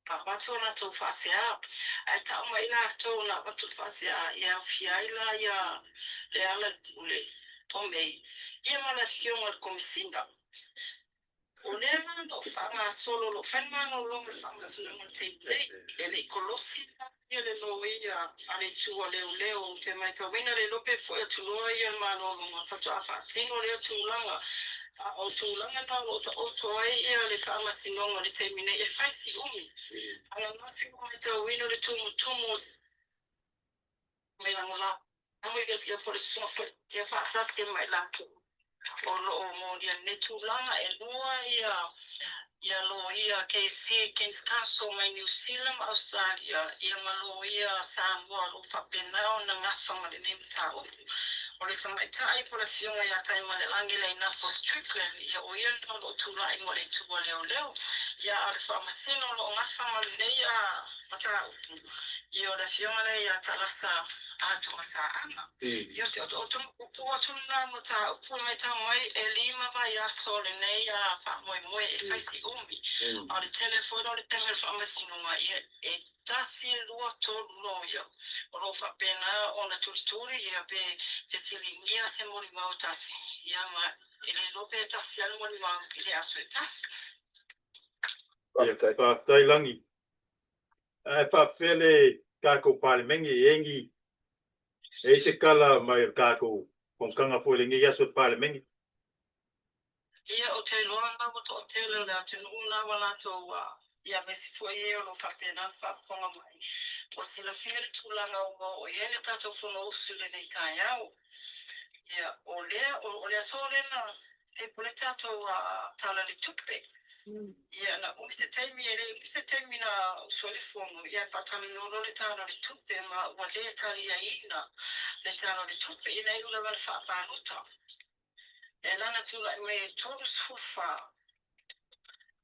avatu a latou faasea, ae tau mai latou na avatu le faasea e aofia ai la ia Lealailepule o Mei ia ma le Afioga i le Komesina. O lea la o lo o faagasolo, o lo o fai le malologa i le faamasinoga i le taimi nei. E le i kolosi la ia le loia a le Itu a Leoleo. Ou te matauina le iloa pe foi atu loa ia le malologa faatoa faatino lea tulaga. A o tulaga na o lo o taoto ai ia le faamasinoga i le taimi nei, e fai si umi. Ananafi ua matauina le tumutumu o Me lagolago ia po o le susuga foi ia faatasi ai ma i latou o lo o molia nei tulaga. E lua ia ia loia KC, King's Counsel mai Niu Sila ma Ausetalia, ia ma loia Samoa o lo o faapena ona gafa ma lenei mataupu. O le tamaitai po o le afioga ia Taimalelagi Leinafo Strickland, ia o ia lena o lo o tulai mo le itu a leoleo, ia a o le faamasino o lo o gafa ma lenei mataupu, Ia o le afioga lea ia Talasa Atoasaaga. Ia o se otootoga puupuu atu lena mataupu e matau mai e lima vaiaso lenei faamoemoe e fai si umi. A o le tele foi la o le taimi o le faamasinoga, ia e tasi, lua, tolu loia o lo o faapena ona tulituli ia pe fesiligia se molimau e tasi, ia ma e le iloa pe tasi lava le molimau i le aso e tasi. Faafetai Lagi. Ae faapefea le tatou Palemene e ni E i ai se tala mai o le tatou fonotaga foi i lenei aso i le Palemene? Ia, ou te iloa na ua toatele o le atunuu na ua latou ia aemaise foi e o lo o faapena ona faafofoga mai, ua silafia le tulaga ua oo i ai le tatou Fonousu i lenei taeao. Ia, o lea, o le aso lea na table ai le tatou Tala o le Tupe. Ia, na umi se taimi, e le i umi se taimi na usu ai le Fono, ia ae faatalanoa loa le Tala o le Tupe ma ua le taliaina le Tala o le Tupe ina iu lava le faapalota. E lana tulai mai e 34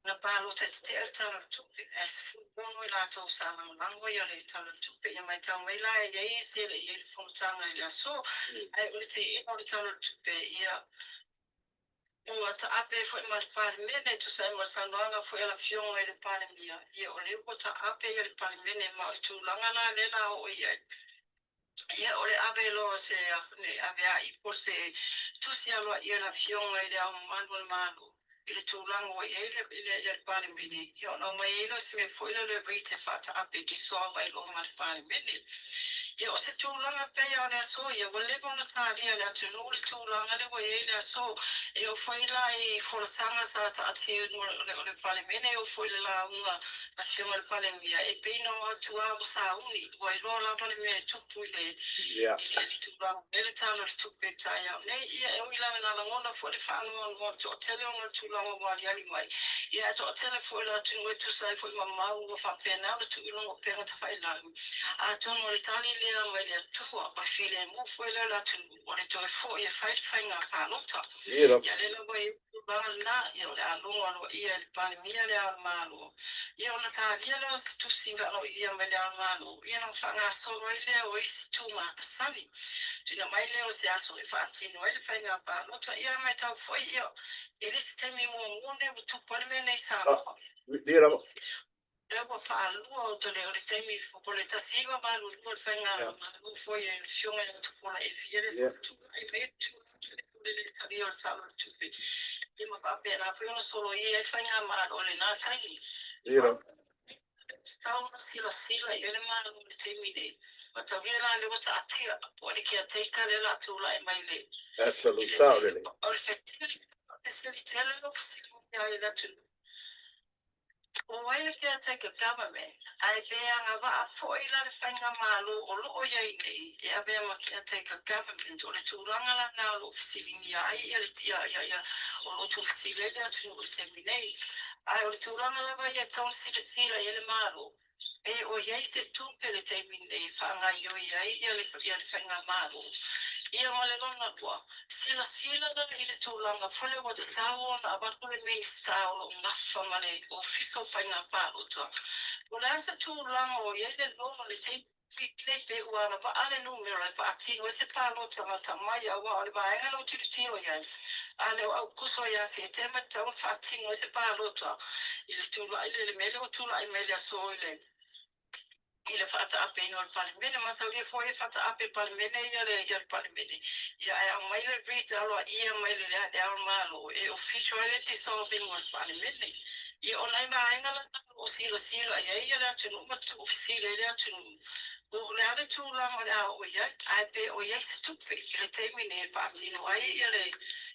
na palota e tete'a le Tala o le Tupe, ae 16 i latou sa lagolago ia le Tala o le Tupe. Ia matau mai la e i ai se le i ai le fonotaga i le aso, ae o le teena o le Tala o le Tupe, ia ua taape ai foi ma le Palemene e tusa ai ma le saunoaga foi a le Afioga i le Palemia, ia o lea ua taape ia le Palemene ma o le tulaga la lea la oo i ai. Ia, o le ave loa o se avea'i po o se tusi aloaia i le Afioga i Le Ao Mamalu o le Malo i le tulaga ua i ai le Palemene, ia ona aumai ai lea o se mea foi lea o le writ e faataape, dissolve ai loa ma le Palemene. Ia, o se tulaga pei lava o le aso ia, ua leva ona talia e le atunuu le tulaga lea ua i ai le aso. E oo foi la i folasaga sa taatia i luma o le Palemene, e oo foi i le lauga a le Afioga i le Palemia, e pei na o atu lava ua sauni, ua iloa lava le mea e tupu i le tulaga o le Tala o le Tupe i le taeao nei. Ia, e ui lava ina lagona foi le faanoanoa toatele ona o le tulaga ua aliali mai, ia ae toatele foi le atunuu e tusa ai foi ma mau ua faapena ona tuu i luga o upega tafailagi. Atonu o le tali lea mai le Atua, o le filemu foi lea o le atunuu, o le toe foi e fai le faiga palota. Ia lea la ua i ai le tulaga lena, ia o le a logo aloaia e le Palemia le Ao o le Malo, ia ona talia lea o se tusi aloaia mai le Ao o le Malo, ia ona faagasolo ai lea o isi tu masani. Tuuina mai lea o se aso e faatino ai le faiga palota, ia a matau foi, ia e le se taimi muamua lenei ua tupu ai le mea lenei i Samoa. Lea ua faalua o le o le taimi o le 1982 le faiga malo foi a le Afioga ia Tupuola Evia lea foi tulai mai ai le le talia o le Tala o le Tupe ia ma faapena foi ona soloia ai le faigamalo o lena taimi. Tatau ona silasila i ai le Malo i le taimi nei. Mataulia la lea ua taatia po o le caretaker lea o le a tulai mai i le o le fesili tele lea ua fesiligia ai le atunuu. O ai le caretaker government, ae pe agavaa foi la le faigamalo o lo o i ai nei e avea ma caretaker government? O le tulaga la lena o lo o fesiligia ai ia le ia ia ia o lo o tuufesili ai le atunuu i le taimi nei. Ae o le tulaga lava ia e tatau ona silasila i ai le Malo, pe o i ai se tupe i le taimi nei e faagaoioi ai ia le ia le faigamalo. Ia ma le lona lua, Silasila la i le tulaga foi lea ua tatau ona avatu le Minisita o lo o nafa ma le Ofisa o Faiga Palota. Po o le a se tulaga o i ai le lola i le taimi nei pe ua agavaa le numera e faatino ai se palota gata mai aua o le vaega lea ua tilotilo i ai a le o Aukuso ia Setema e tatau ona faatino ai se palota i le tulai le mea lea ua tulai mai i le aso i le i le faataapeina o le Palemene. Mataulia foi e faataape e Palemene ia le ia le Palemene, ia ae aumai le writ aloaia mai le le Ao o le Malo e official ai le dissolving o le Palemene. Ia o nai vaega la na o lo o silasila i ai ia le atunuu ma tuufesili ai le atunuu po o le a le tulaga o le a oo i ai, ae pe o i ai se tupe i le taimi nei e faatino ai ia le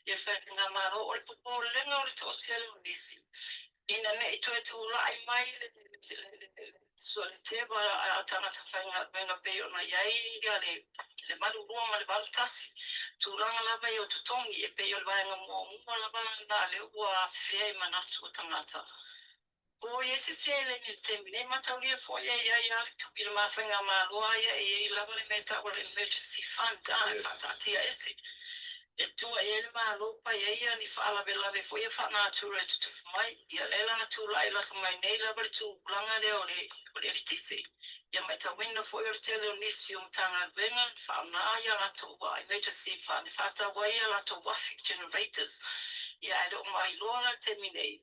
ia le faigamalo. O le popolega o le toatele o nisi ina ne i toe tulai mai le teva a tagata faigaluega pei ona i ai le 82 ma le 81, tulaga lava ia o totogi e pei o le vaega muamua lava lena lea ua afea i manatu o tagata. O i ai se seleni i le taimi nei, mataulia foi e i ai lava i le ma faigamalo lava ia e i ai lava le mea e tau o le emergency fund e faataatia ese. E tua i ai le Malo fai ai ia ni faalavelave foi ia faanatura e tutupu mai. Ia lea la na tulai lata mai nei lava le tulaga lea o le o le eletise. Ia maitauina foi o le tele o nisi o Matagaluega na faaaoga ia latou emergency fund e faatau ai ia latou afi, generators. Ia ae le o mailoa la i le taimi nei.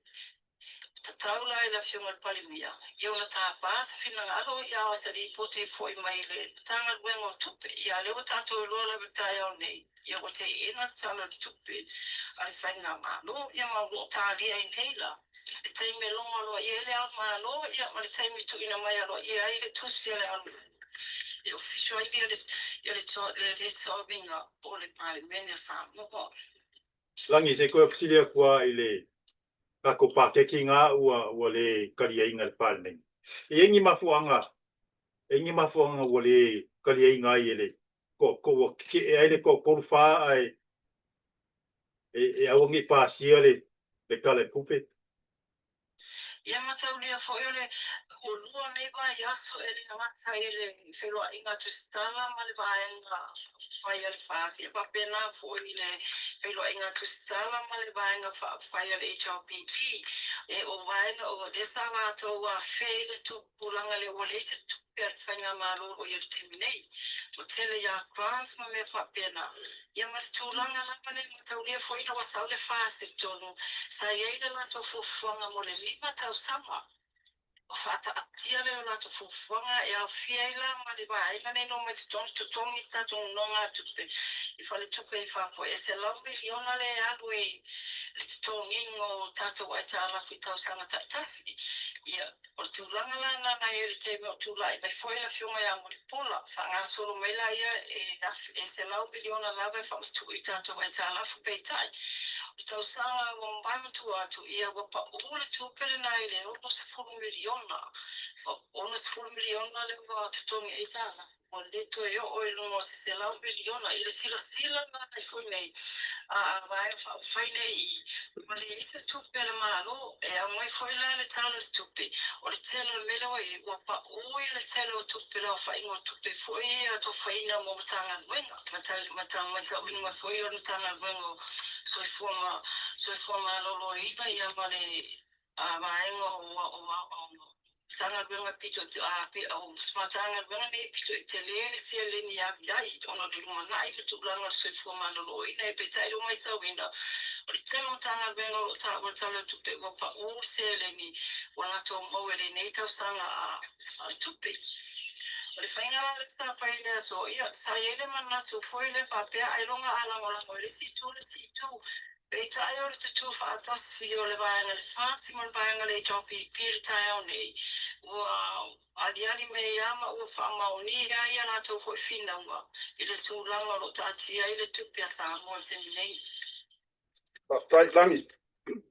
Tatau la i le Afioga i le Palemia ia ona tapa se finagalo ia o se lipoti foi mai le Matagaluega o Tupe. Ia lea ua tatou iloa lava i le taeao nei, ia ua teena le Tala o le Tupe a le Faigamalo, ia ma o lo o talia ai nei la le taimi e logo aloaia ai le Ao o le Malo, ia ma le taimi e tuuina mai aloaia ai le tusi a le Ao o le Malo. E official ai le le le tauaveina o le Palemene a Samoa. Lagi, se i toe fesili atu lava i le tatou paketi na ua le taliaina e le Palemene. E i ai ni mafuaaga, e i ai ni mafuaaga ua le taliaina ai e le ua tetee ai le toatolu fa ae e aua ne i pasia le Tala i le Tupe? Ia mataulia foi o le ua lua nei vaiaso e le gata i le feiloaiga tusitala ma le vaega fai a le FAST, ia faapena foi i le feiloaiga tusitala ma le vaega fai a le HRPP. E o vaega o lea sa latou afea i le tulaga lea ua leai se tupe a le Faigamalo o lo o i ai i le taimi nei. Ua tele ia grants ma mea faapena. Ia ma le tulaga lava lea mataulia foi ina ua sau le FAST i totonu, sa i ai le latou fuafuaga mo le 5 tausaga. Ua faataatia lea o latou fuafuaga e aofia ai la ma le vaega nei na omai i totonu totogi le tatou nonogatupe i faletupe i fafo e $100 miliona lea e alu i le totogiina o tatou aitalafu i tausaga taitasi. Ia, o le tulaga la lena na i ai i le taimi o tulai mai foi le Afioga ia Mulipola, faagasolo mai la ia e $100 miliona lava e faamatuu i tatou aitalafu, peitai, o le tausaga ua mavae ma tua atu, ia ua pau le tupe lena i le $60 miliona. O $60 miliona lea ua totogi ai aitalafu, ua le toe oo i luga o se $100 miliona. I le silasila la i foi nei a Vaega Faaupufai nei i i, ua leai se tupe a le Malo e aumai foi la le Tala o le Tupe. O le tele o le mea lea ua i ai, ua pau ia le tele o tupe, le aofaiga o tupe foi ia atofaina mo Matagaluega, matauina foi o le Matagaluega o Soifua, Soifua Maloloina ia ma le vaega o Matagaluega pito o Matagaluega nei pito i tele le seleni e alu i ai ona o le lumanai i le tulaga o le soifua maloloina. E peitai ua matauina o le tele o Matagaluega o lo o taua i le Tala o le Tupe ua pau le seleni ua latou maua i lenei tausaga a le tupe. O le faiga la lea sa fai i le aso, ia, sa i ai le manatu foi lea faapea ailoga a lagolago i le isi itu le isi itu. Peitai o le tutū faatasi o le vaega le FAST ma le vaega le HRPP i le taeao nei, ua aliali mai ai lava ma ua faamaonia ai a latou foi finauga i le tulaga o lo o taatia ai le tupe a Samoa i le taimi nei. Faafetai Lagi.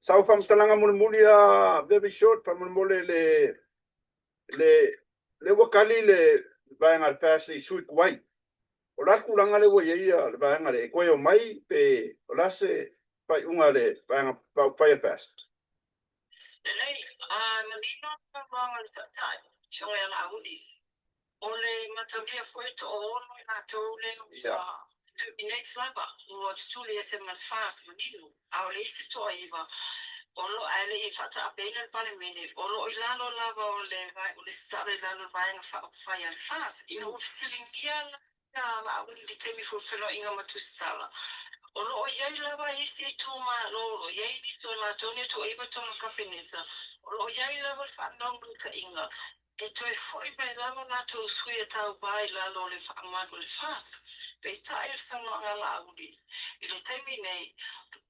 Sau faamatalaga mulimuli a very short faamolemole le le le ua tali le vaega a le FAST i sui tuai. O le a le tulaga lea ua i ai le vaega lea e toe omai pe o le a se faaiuga a le Vaega Faaupufai a le FAST? Lelei, a manino le saunoaga a le Taitai, Afioga ia Laauli. O le mataulia foi e toaono i latou lea ua terminate lava, ua tutuli ese ma le FAST, manino. A o le isi toaiva, o lo ae le i faataapeina le Palemene, o lo o i lalo lava o le o le sala i lalo o le Vaega Faaupufai a le FAST. Ina ua fesiligia la Laauli i le taimi foi o feiloaiga ma Tusitala, o lo o i ai lava isi itumalo, o lo o i ai nisi o latou nei toaiva i totonu o le Kapeneta, o lo o i ai lava le faanaunautaiga e toe foi mai lava latou sui e tauva i lalo o le faamalu o le FAST. Peitai o le saunoaga a Laauli i le taimi nei,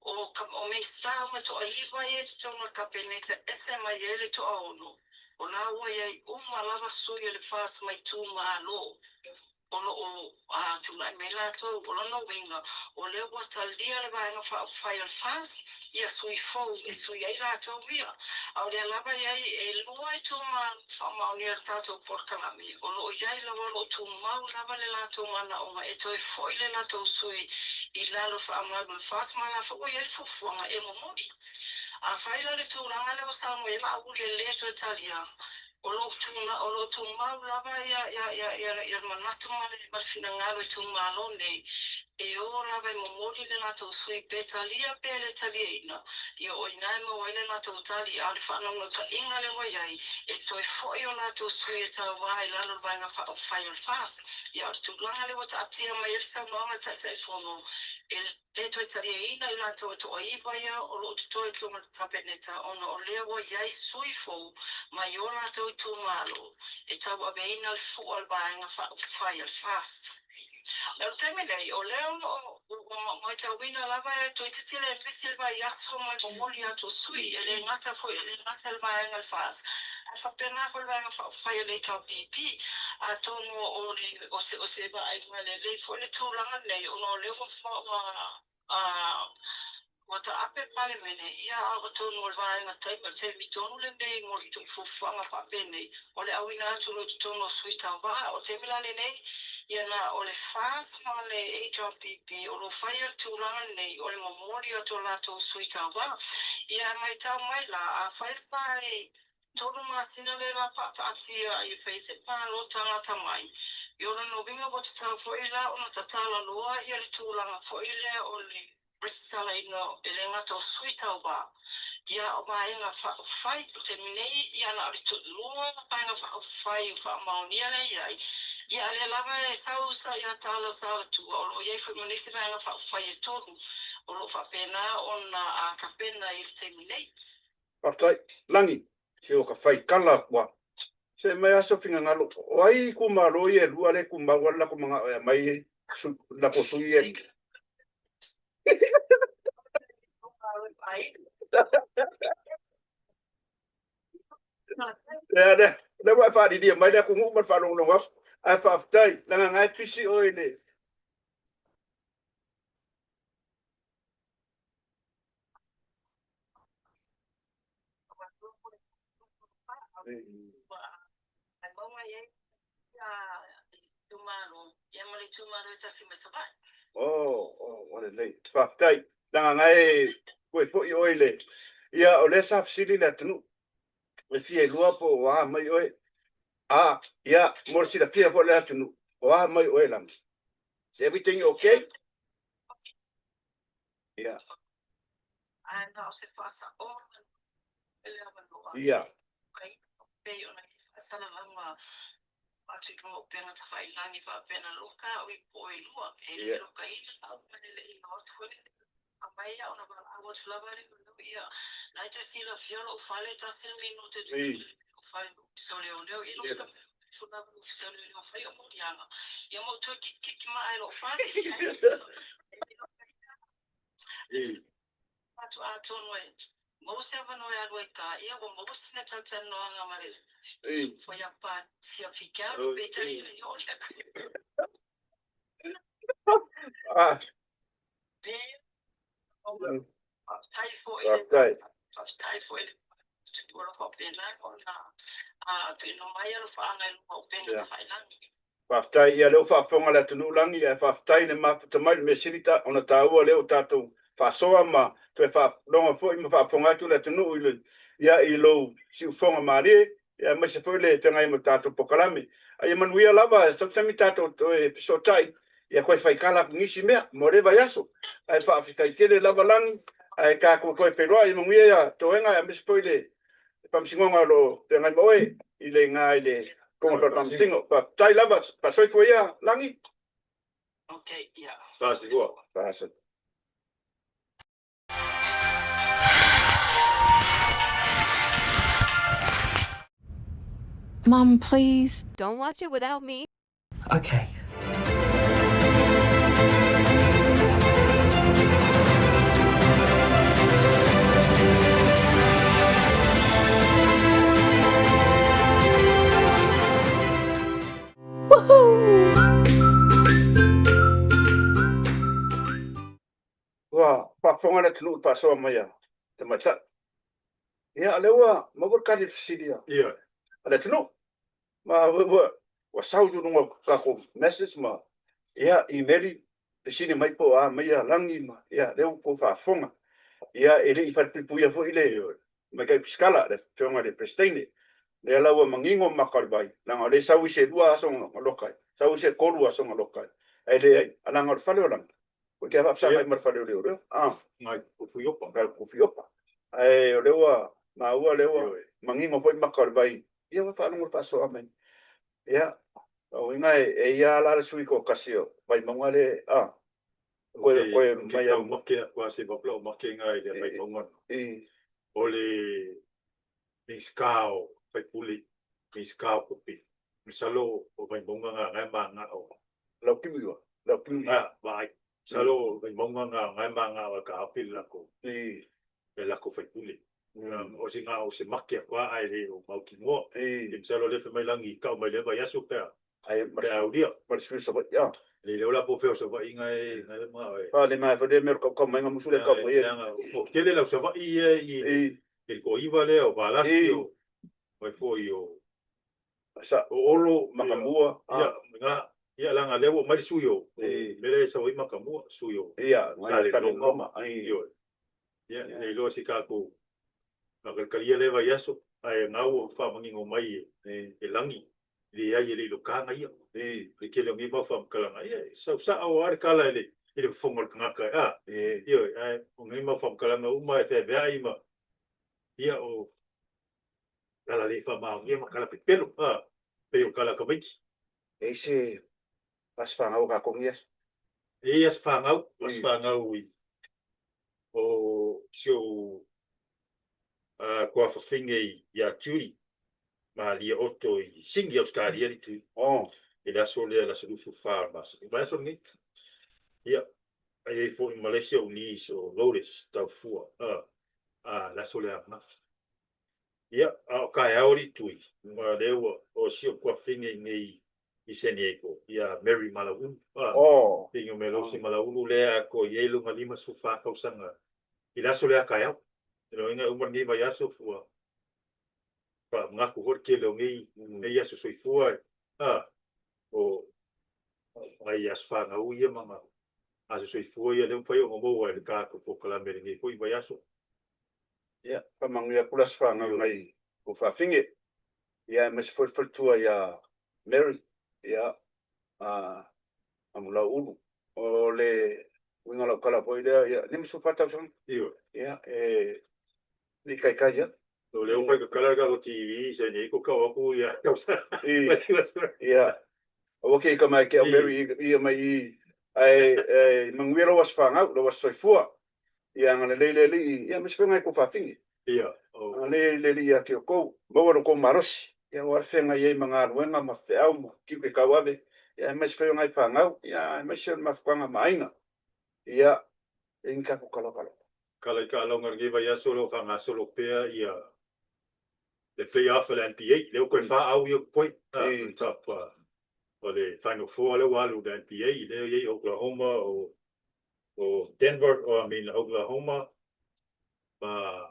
o, o Minisita uma toaiva ia i totonu o le Kapeneta ese mai ai le toaono, o la ua i ai uma lava sui o le FAST mai itumalo o lo o tulai mai latou. O lona uiga, o lea ua talia le Vaega Faaupufai o le FAST ia sui fou e sui ai latou ia. A o lea lava e i ai e lua itumalo faamaonia o le tatou polokalame, o lo o i ai lava, o lo o tumau lava le latou manaoga e toe foi le latou sui i lalo faamalu o le FAST, ma la foi ua i ai le fuafuaga e momoli. Afai la le tulaga lea ua saunoa i ai Laauli e le toe talia, O lo o o lo o tumau lava ia ia ia ia ia le manatu ma le ma le finagalo i itumalo nei e o lava e momoli le latou sui pe talia pe le taliaina, ia o i ina e maua ai le latou tali, a o le faanaunautaiga lea ua i ai e toe foi o latou sui e tauva i lalo o le Vaega Faaupufai o le FAST. Ia o le tulaga lea ua taatia mai ai le saunoaga a le Taitaifono e le toe taliaina i latou e toaiva ia o lo o totoe i totonu o le Kapeneta ona o lea ua i ai sui fou mai o latou itumalo e tauaveina le fua o le Vaega Faaupufai a le FAST. O le taimi nei, o lea o lo o ua matauina lava e toeitiiti le pisi le vaiaso ma le momoli atu o sui, e le gata foi, e le gata i le vaega o le FAS, ae faapena foi le vaega faaupufai a le HRPP. Atonu o le, o se, o se vaaiga lelei foi le tulaga lenei, ona o lea ua, ua, Ua taape le Palemene, ia a ua tonu o le vaega taimi, o le taimi tonu lenei mo le tuufuafuaga faapenei, o le auina atu loa i totonu o sui tauva. O le taimi la lenei, ia na o le FAS ma le HRPP o lo o faia le tulaga lenei o le momoli atu o latou sui tauva. Ia a maitau mai la, afai le pae 3 masina le la faataatia ai e fai se palota gata mai, i o lona uiga ua tatau foi la ona tatala loa ia le tulaga foi lea o le resitalaina e le gata o sui tauva, ia o vaega faaupufai. O le taimi nei, ia na o le toalua vaega faaupufai ua faamaonia lea i ai, ia a lea lava e sau sa ia tala tala tua, o lo o i ai foi ma nisi vaega faaupufai e tolu o lo o faapena ona tapena i le taimi nei. Faafetai. Lagi, se o ka faikala atu a. Se mai aso finagalo, o ai itumalo ia e lua lea e tumau ai le latou manao e aumai latou sui ia. Lea, lea, lea ua e faalilia mai le atunuu ma le faalogologo atu. Ae faafetai, leaga na e pisi oe i le Oh, oh, ua lelei. Faafetai. Leaga na e toe foi oe i le... Ia, o lea sa fesili le atunuu e fia iloa po o a mai oe. A, ia, mo le silafia foi o le atunuu, o a mai oe Lagi? Is everything okay? Ia. Ae na o se faasaoga i le avanoa. Ia. Pei ona i faasalalauga atu i luga o upega tafailagi faapea na loka au i po e lua, e le lokaina au ma le le i o atu foi le aumai au na valaau atu lava le leo ia na e te silafia lou fale tasi le minute te lou fale lou ofisa o leoleo ia lou lava lou ofisa o leoleo fai o moliaga ia ma ou toe kikiki maa e lou fale. Atu atonu e maua se avanoa e alu ai ka ia ua maua sina talatalanoaga ma le fuaiapa siafi alu peitai e oo le Faafetai foi faafetai foi le o lo o faapena ona tuuina mai alofaaga i luga o upega tafailagi. Faafetai, ia lea ua faafofoga le atunuu Lagi, ae faafetai le mafuta mai, le mea sili ona taua lea ua tatou faasoa ma toe faalogo foi ma faafofoga atu le atunuu i le, ia, i lou siufofoga malie, ia, aemaise foi le feagai ma le tatou polokalame. A ia manuia lava, sau se taimi tatou toe fesootai, ia toe faitala atu nisi mea mo lea vaiaso. Ae faafetai tele lava Lagi, ae tatou toe feiloai, ia manuia ia toega aemaise foi le Faamasinoga o lo o feagai ma oe i le iga i le Fofoga o le Faamasino. Faafetai lava, faasoifua ia Lagi. Okay, ia. Faasoifua. Faasoifua. Mum, please. Don't watch it without me. Okay. Ua faafofoga le atunuu i le faasoa mai a tamaitai. Ia, o lea ua maua le tali o le fesili a le atunuu. Ma ua sau i luga o tatou message ma ia imeli fesili mai po o a mai ia lagi ma ia lea ua tou faafofoga. Ia e le i falepuipuia foi le Tamaitai Pisikala, le Afioga i le Peresetene. Lea la ua manino maka o le vai, leaga o lea e sau isi e 2 aso na loka ai, sau isi e 3 aso na loka ai. Ae leai, leaga o le fale o lagi, Koe te faafesagai ma le fale o leoleo. Ah. Ngai Kufuiopa. Ngai Kufuiopa. Ae o lea ua maua lea ua manino foi maka o le vai. Ia ua faalogo le faasoa mai. Ia, o uiga e ia la le sui toatasi o Vaimauga le, ah. Koe koe mai au make atu a se vapla o make ngai le Vaimauga. O le Minisita o Faipule, Minisita o Tupe, masalo o Vaimauga nga ngai ma nga o. Lau kiwi wa. Ah, vaai. Masalo o Vaimauga nga nga e manga o ka api le lako. Le lako faipule. O se nga o se make a kwa ai le o mautinoa. E masalo le fe mai langi kau mai le vai aso pea. Ai Pe aulia. ma le sui Savaii a. Le leo la po feo Savaii nga e nga e ma e. Pa le mai fa le mea kau kau mai nga musu le kau mai e. Leaga o tele lau Savaii ia i i le toaiva lea o Valasi o mai foi o Sa o Olo Makamua. Ia, nga, ia leaga lea ua aumai le sui o mea lea e sau ai Makamua, sui o Ia, Sa ngai le Loma. Loma. Ai. Ioe. Ia, le iloa se tatou faakalikali lea vaiaso, ae na ua faamanino mai e Lagi, leai e le i lokaga ia. Le tele o nei mau faamatalaga, ia, e sau sao lava le tala i le fofoga o le tagata, a, ioe, ae o nei mau faamatalaga uma e feaveai ma, ia, o tala le faamaonia ma tala pepelo, a, pei o tala a tamaiti. E i se aso fanau o tatou nei aso? E i ai aso fanau, aso fanau i o si ou tuafafine ia Judy Malia Otto i Sydney, Ausetalia le itu. I le aso lea, le aso 24 o le masina. O le vaiaso lenei. Ia, e i ai foi ma le isi ou niece o Lourdes Taufua, a, le aso lea ananafi. Ia, a o taeao le itu, ma lea ua o si ou tuafafine i nei i San Diego, ia Mary Malauulu. Pei o Melosi Malauulu lea atoa i ai lona 54 tausaga i le aso lea taeao. E loiga e uma lenei vaiaso ua faamanatu foi le tele o nei, nei aso soifua a, o nai aso fanau ia ma aso soifua ia lea ua mafai ona maua e le tatou polokalame i lenei foi vaiaso. Ia, faamanuia atu le aso fanau nai kou faafine. Ia, aemaise foi le faletua ia Mary, ia, a Mulauulu. O le uiga o lau tala foi lea, ia, 54 tausaga. Ioe. Ia, e le taitai lava. O lea ua fai tatala le tatou TV i San Diego tau atu ia tausaga. Ia, aua ke ika mai ke au Mary ia mai i, ae e manuia lou aso fanau, lou aso soifua. Ia agalelei le Alii, ia aemaise foi nai kou faafine. Ia. Agalelei le Alii ia te outou, maua lo outou malosi, ia aua le feagai ai ma galuega ma feau ma tiute tauave, ia aemaise foi o nai fanau, ia aemaise o le mafutaga ma aiga. Ia, e i ai ni tatou tala tala. Tala i taaloga i lenei vaiaso o lo o faagasolo pea ia le play-off a le NBA. Lea ua toe fa au ia totoe. Le top o le final four lea ua alu i le NBA. Lea e i ai Oklahoma o o Denver, o I mean Oklahoma ma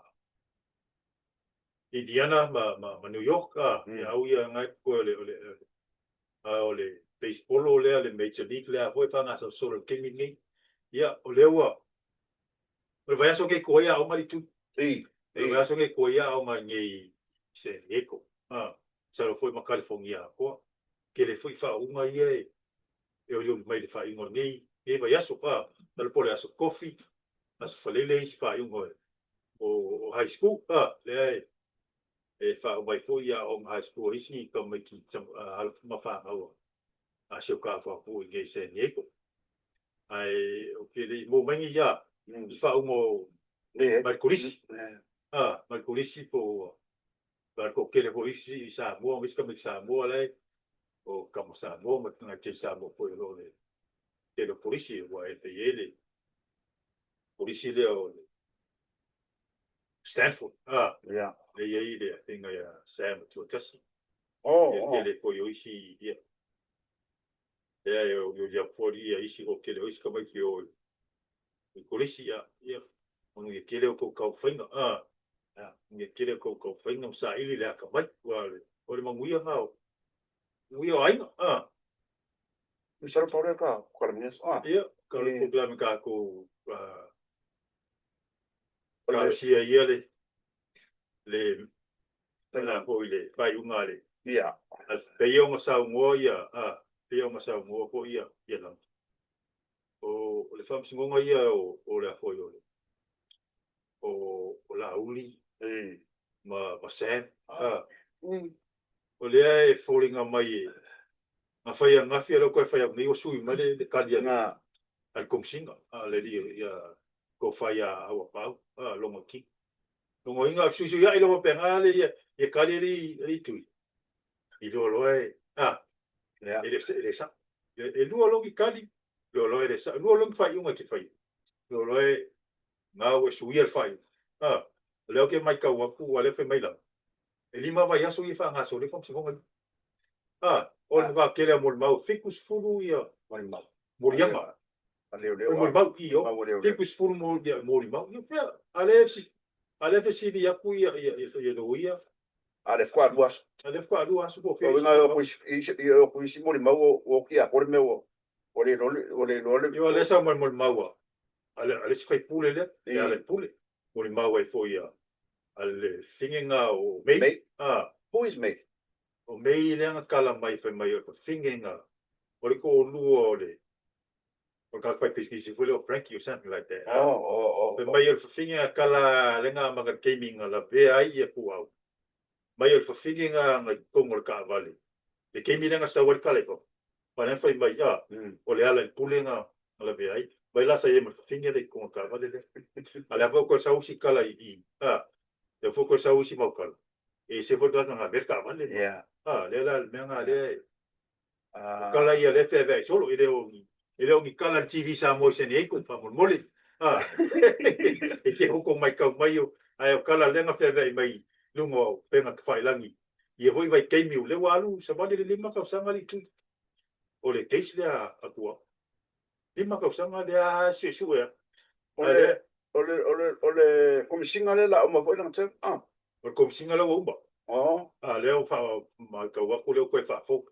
Indiana ma, ma, ma New York, a, ia au ia ngai totoe o le, o le, a o le baseball lea, le Major League lea foi e faagasolosolo i le taimi lenei. Ia, o lea ua, o le vaiaso nei koa ia aoga le itu. O le vaiaso nei koa ia aoga nei i San Diego. A, masalo foi ma California atoa. Tele foi faauuga ia e, e olioli mai i le faaiuga o lenei, lenei vaiaso. A, masalo po o le aso tofi, aso Faleile isi faaiuga o, o high school. A, lea e, e faauma ai foi aoaoga high school a isi tamaiti alo ma fanau a si o tatou atunuu i inei i San Diego. Ae ou te le i maua mai ni ia i faauga o mai le kolisi. A, mai le kolisi po o ua le toatele foi isi i Samoa ma isi tamaiti Samoa la e o tama Samoa ma tagata Samoa foi o lo o le tele o kolisi ua e pei e le kolisi lea o le Stanford, a, lea i ai le afioga ia Sam Tuatasi. Ia tele foi o isi, ia, lea e olioli atu foi ia isi o tele o isi tamaiti o i kolisi, ia, ia, manuia tele o tou taumafaiga, a, manuia tele o tou taumafaiga ma saili le atamai, aua o le manuia lena o, manuia o aiga, a. Masalo pau lea ka polokalame, a. Ia, ka polokalame tatou, talosia ia le le la foi le faaiuga a le Ia. Pei ona saunoa ia a pei ona saunoa foi ia ia Lagi. O le faamasinoga ia o o le a foi o le o o Laauli ma ma Sam a o lea e foliga mai e na fai ananafi a o lea ua toe fai atu nei ua sui mai le tali a le Komesina a le alii ia tofa ia Auapaau a Logo King. Logoina fesuisuiai lava faapena le ia ia tali alii alii Tui. Iloa loa e a e le e le sao. E lua logi tali. Loa e le sao. Lua loa ni faaiuga e te faia. Loa loa e na ua suia le faaiuga. A, o lea ou te matau atu ua lea fai mai lava. E 5 vaiaso ia faagasolo ai faamasinoga ia. A, o le matua tele lava o molimau, 70 ia Molimau. moliaga. A leoleo. O molimau i o. Mau a leoleo. 70 mo ia molimau. Ia fea, a lea a lea fesili atu ia ia ia ia loia. A lea faatoa 2 aso. A lea faatoa 2 aso po o fea. O uiga e o atu i o atu isi molimau ua oti atoa le mea ua ua le iloa le ua le iloa le. Ia o lea sa molimau a a le isi faipule lea, e ala i le pule. Molimau ai foi a a le fafine o May. May. Ah. Who is May? O May lea na tala mai fai mai o le fafine o le toalua o le o le tagata faipisinisi foi lea o Frankie or something like that. Oh, oh, oh. Fai mai o le fafine na tala lea na amata i le taimi na lavea ai ia puau. Mai o le fafine na i totonu o le taavale. Le taimi lea na sau ai le tala i fafo. Aua lea na fai mai, ah, o le ala i le pule na lavea ai. Mai la sa i ai ma le fafine lea i totonu o le taavale lea. A o le a foi toe sau isi tala i i, ah, lea foi toe sau isi mau tala, e ese foi le tagata na lavea le taavale. Yeah. Ah, lea la le mea na lea e Ah. O tala ia lea e feaveai solo, e le o ni, e le o ni tala a le TV Samoa i San Diego, faamolemole. Ah, e te hoko mai kau mai o, ae o tala lea na feaveai mai i luga o upega tafailagi. Ia foi vaitaimi o lea ua alu savali le 5 tausaga alii tui. O le case lea a Tuau. 5 tausaga lea suesue a. O le, o le, o le, o le komisiga lea la uma foi lana term. Ah. O le komisiga lea ua uma. Oh. Ah, lea ua faamatau atu lea ua toe faafou.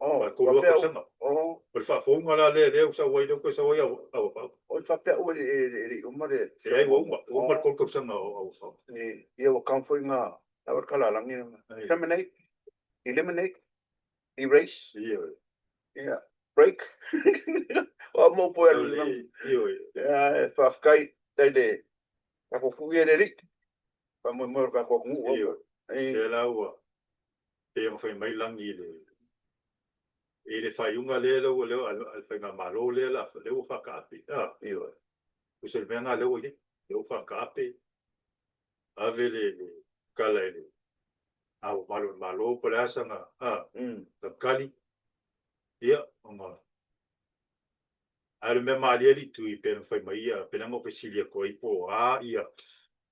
Oh, Faatolu lava tausaga. Oh. O le faafouga la lea lea ua sau ai, lea ua toe sau ai au Pau. Oi faapea ua e le i uma le. Leai ua uma, ua uma le 3 tausaga o au Pau. Ia ua count foi nga lau le kalalagi na. Terminate, eliminate, erase. Ia. Ia, break. O mo po e lu. Ia. Ia, faafetai tai le ka ko ku ia le ri. Fa mo mo ka ko ku. Ia. Ia la ua. Pei ona fai mai lagi i le i le faaiuga lea lea ua lea a le faigamalo lea la lea ua faakaape. Ah. Ioe. O se mea lena lea ua i ai. Lea ua faakaape ave le le kala i le ao mamalu o le Malo po o le a sana ah tali. Ia ona Ae o le mea malie alii tui pe na fai mai ia pe na ou fesili atu ai po o a ia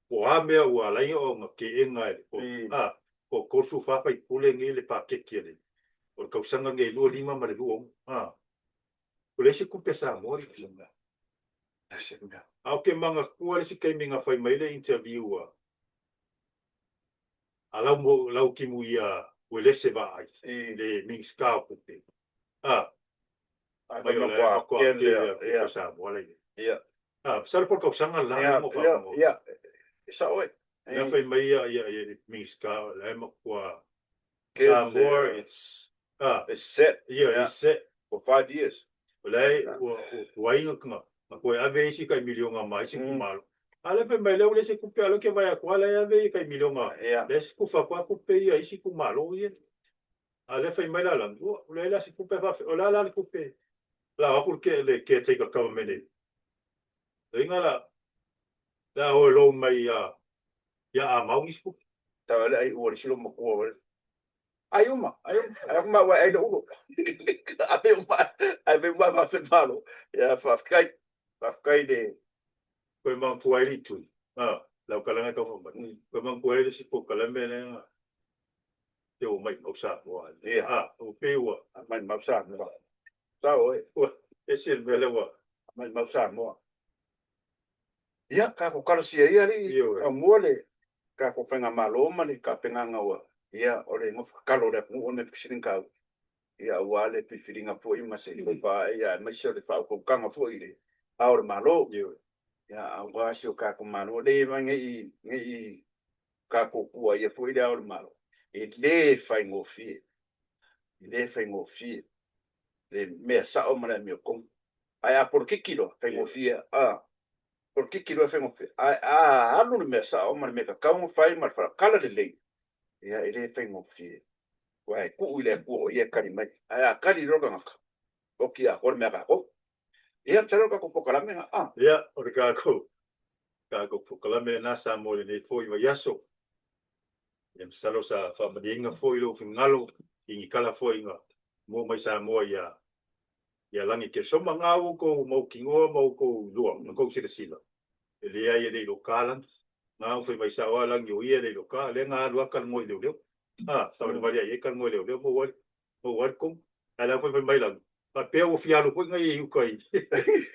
po o a mea ua ala ai ona keena e le a po o 34 faipule nei le paketi a le o le tausaga lenei 25 ma le 26 a ua leai se tupe a Samoa alii tui. A ou te manatua le isi taimi na fai mai le interview a a lau lau timu ia Uelese Vaai le Minisita o Tupe a Mai o la e matua tele a tupe Samoa la i ai. Ia. Ah, masalo po o le tausaga la Ia, mo faamoemoe. ia, e sao e. Lea fai mai ia ia ia le Minisita o la e matua Tele, Samoa ia. it's ah It's set. ia it's set. For 5 years. O la e ua ua tuai nga nga toe ave isi kai miliona ma isi itumalo. A lea fai mai lea ua leai se tupe a lea ou te vaai atu a la e ave ia kai miliona. Ia. Lea e kufa atu a tupe ia isi itumalo ia. A lea fai mai la lagi, ua leai la se tupe faafe, o le a la le tupe la o atu le ke le caretaker government e. Leiga la la o e loan mai ia ia Amau nisi tupe. Tau le ai ua le silo matua wale. Ai uma, ai uma, ai uma wa ai le ulo. Ai uma, ai uma ma fe malo. Ia faafetai, faafetai le Koe manatua ai le tui. Ah, lau kalanga tau fai mai. Koe manatua ai le isi polokalame lea te o mai mau Samoa. Ia. Ah, o pei ua. Mai mau Samoa. Sao e. Ua, ese le mea lea ua. Mai mau Samoa. Ia, ka ko kalosia ia li, Ioe. ka mua le, ka ko whainga malo ma le ka penga ua. Ia, o le ngofa kalo le atunuu o ne pisirin kau. Ia, ua le pilipiliga foi ma se pa ia, aemaise o le faautautaga foi i le ao o le Malo. Ioe. Ia, aua si o tatou Malo le mai nei nei tatou tua ia foi le ao o le Malo. E le faigofie. E le faigofie. Le mea sao ma le amiotonu. Ae a polokiki loa, faigofie. A polokiki loa faigofie. Ae a alu le mea sao ma le mea tatau ona fai ma le falakala lelei, ia e le faigofie. Aua e tuu i le Atua o ia e kali mai. Ae a kali loa le tagata, oki atoa le mea a tatou. Ia, masalo o le tatou polokalame lena. A. Ia, o le tatou, tatou polokalame lena sa mo lenei foi vaiaso. Ia masalo sa faamalieina foi lou finagalo i ni tala foi na mua mai Samoa ia. Ia Lagi Kesoma ngā oukou mautinoa ma oukou iloa ma kou silasila, e leai e le iloka lagi. Ngā o fai mai sao a lagi o ia e le iloka, lea ngā alu a kalamoa i leoleo. A, savalivali ai e kalamoa i leoleo maua ai maua ai le komu. Ae la fai mai lagi, faapea ua fia alu foi ngai i uka i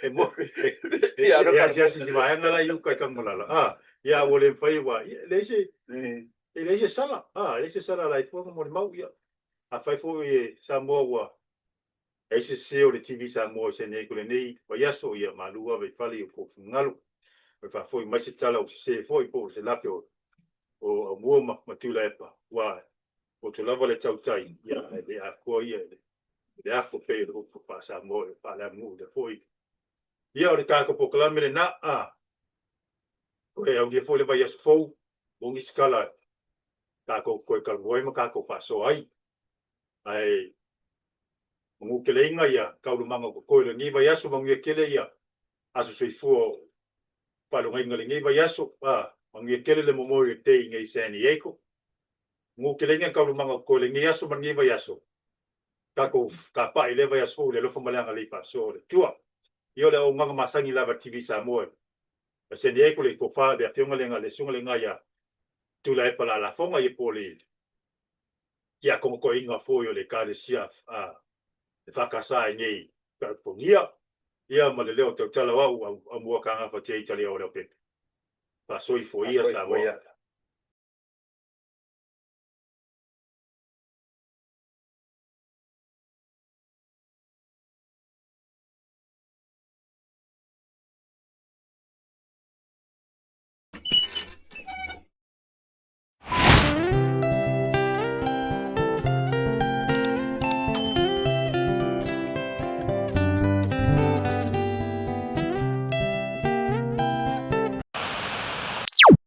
e mo e asiasi i se vaega la i uka i Tanumalala. A, ia ua le mafai aua ia e leai se e leai se sala. A, e leai se sala a Laifua ma molimau. Ia, afai foi e Samoa ua ai se sese o le TV Samoa i San Diego i lenei vaiaso, ia malu ave i fale i o outou finagalo. Toe faafoi mai se tala ua sese foi po o se lape o Aumua ma Tuilaepa, ua poto lava le tautai, ia ae le atoa ia i le ato pei o le upu faa-Samoa e faaleaganuu lea foi. Ia o le tatou polokalame lena, a toe aulia foi le vaiaso fou, mo nisi tala tatou toe talanoa ai ma tatou faasoa ai. Ae manuteleina ia taualumaga o totoe o lenei vaiaso, manuia tele ia aso soifua o faalogaina i lenei vaiaso, a manuia tele le Memorial Day i nei San Diego. Manuteleina taualumaga o totoe o lenei aso ma lenei vaiaso, tatou tapai i lea vaiaso fou i le alofa ma le agalelei faasoa o le Atua. Ia o le auaunaga masani lava a le TV Samoa i San Diego, le tofa le afioga lena le susuga lena ia Tuilaepa Lalafoga ia po o le tiakono toeaina foi o le Ekalesia a le EFKS i nei Kalifonia, ia ma le leo tautala o au, Aumua Kagafa J. Taliao Leaupepe. Faasoifoia Samoa.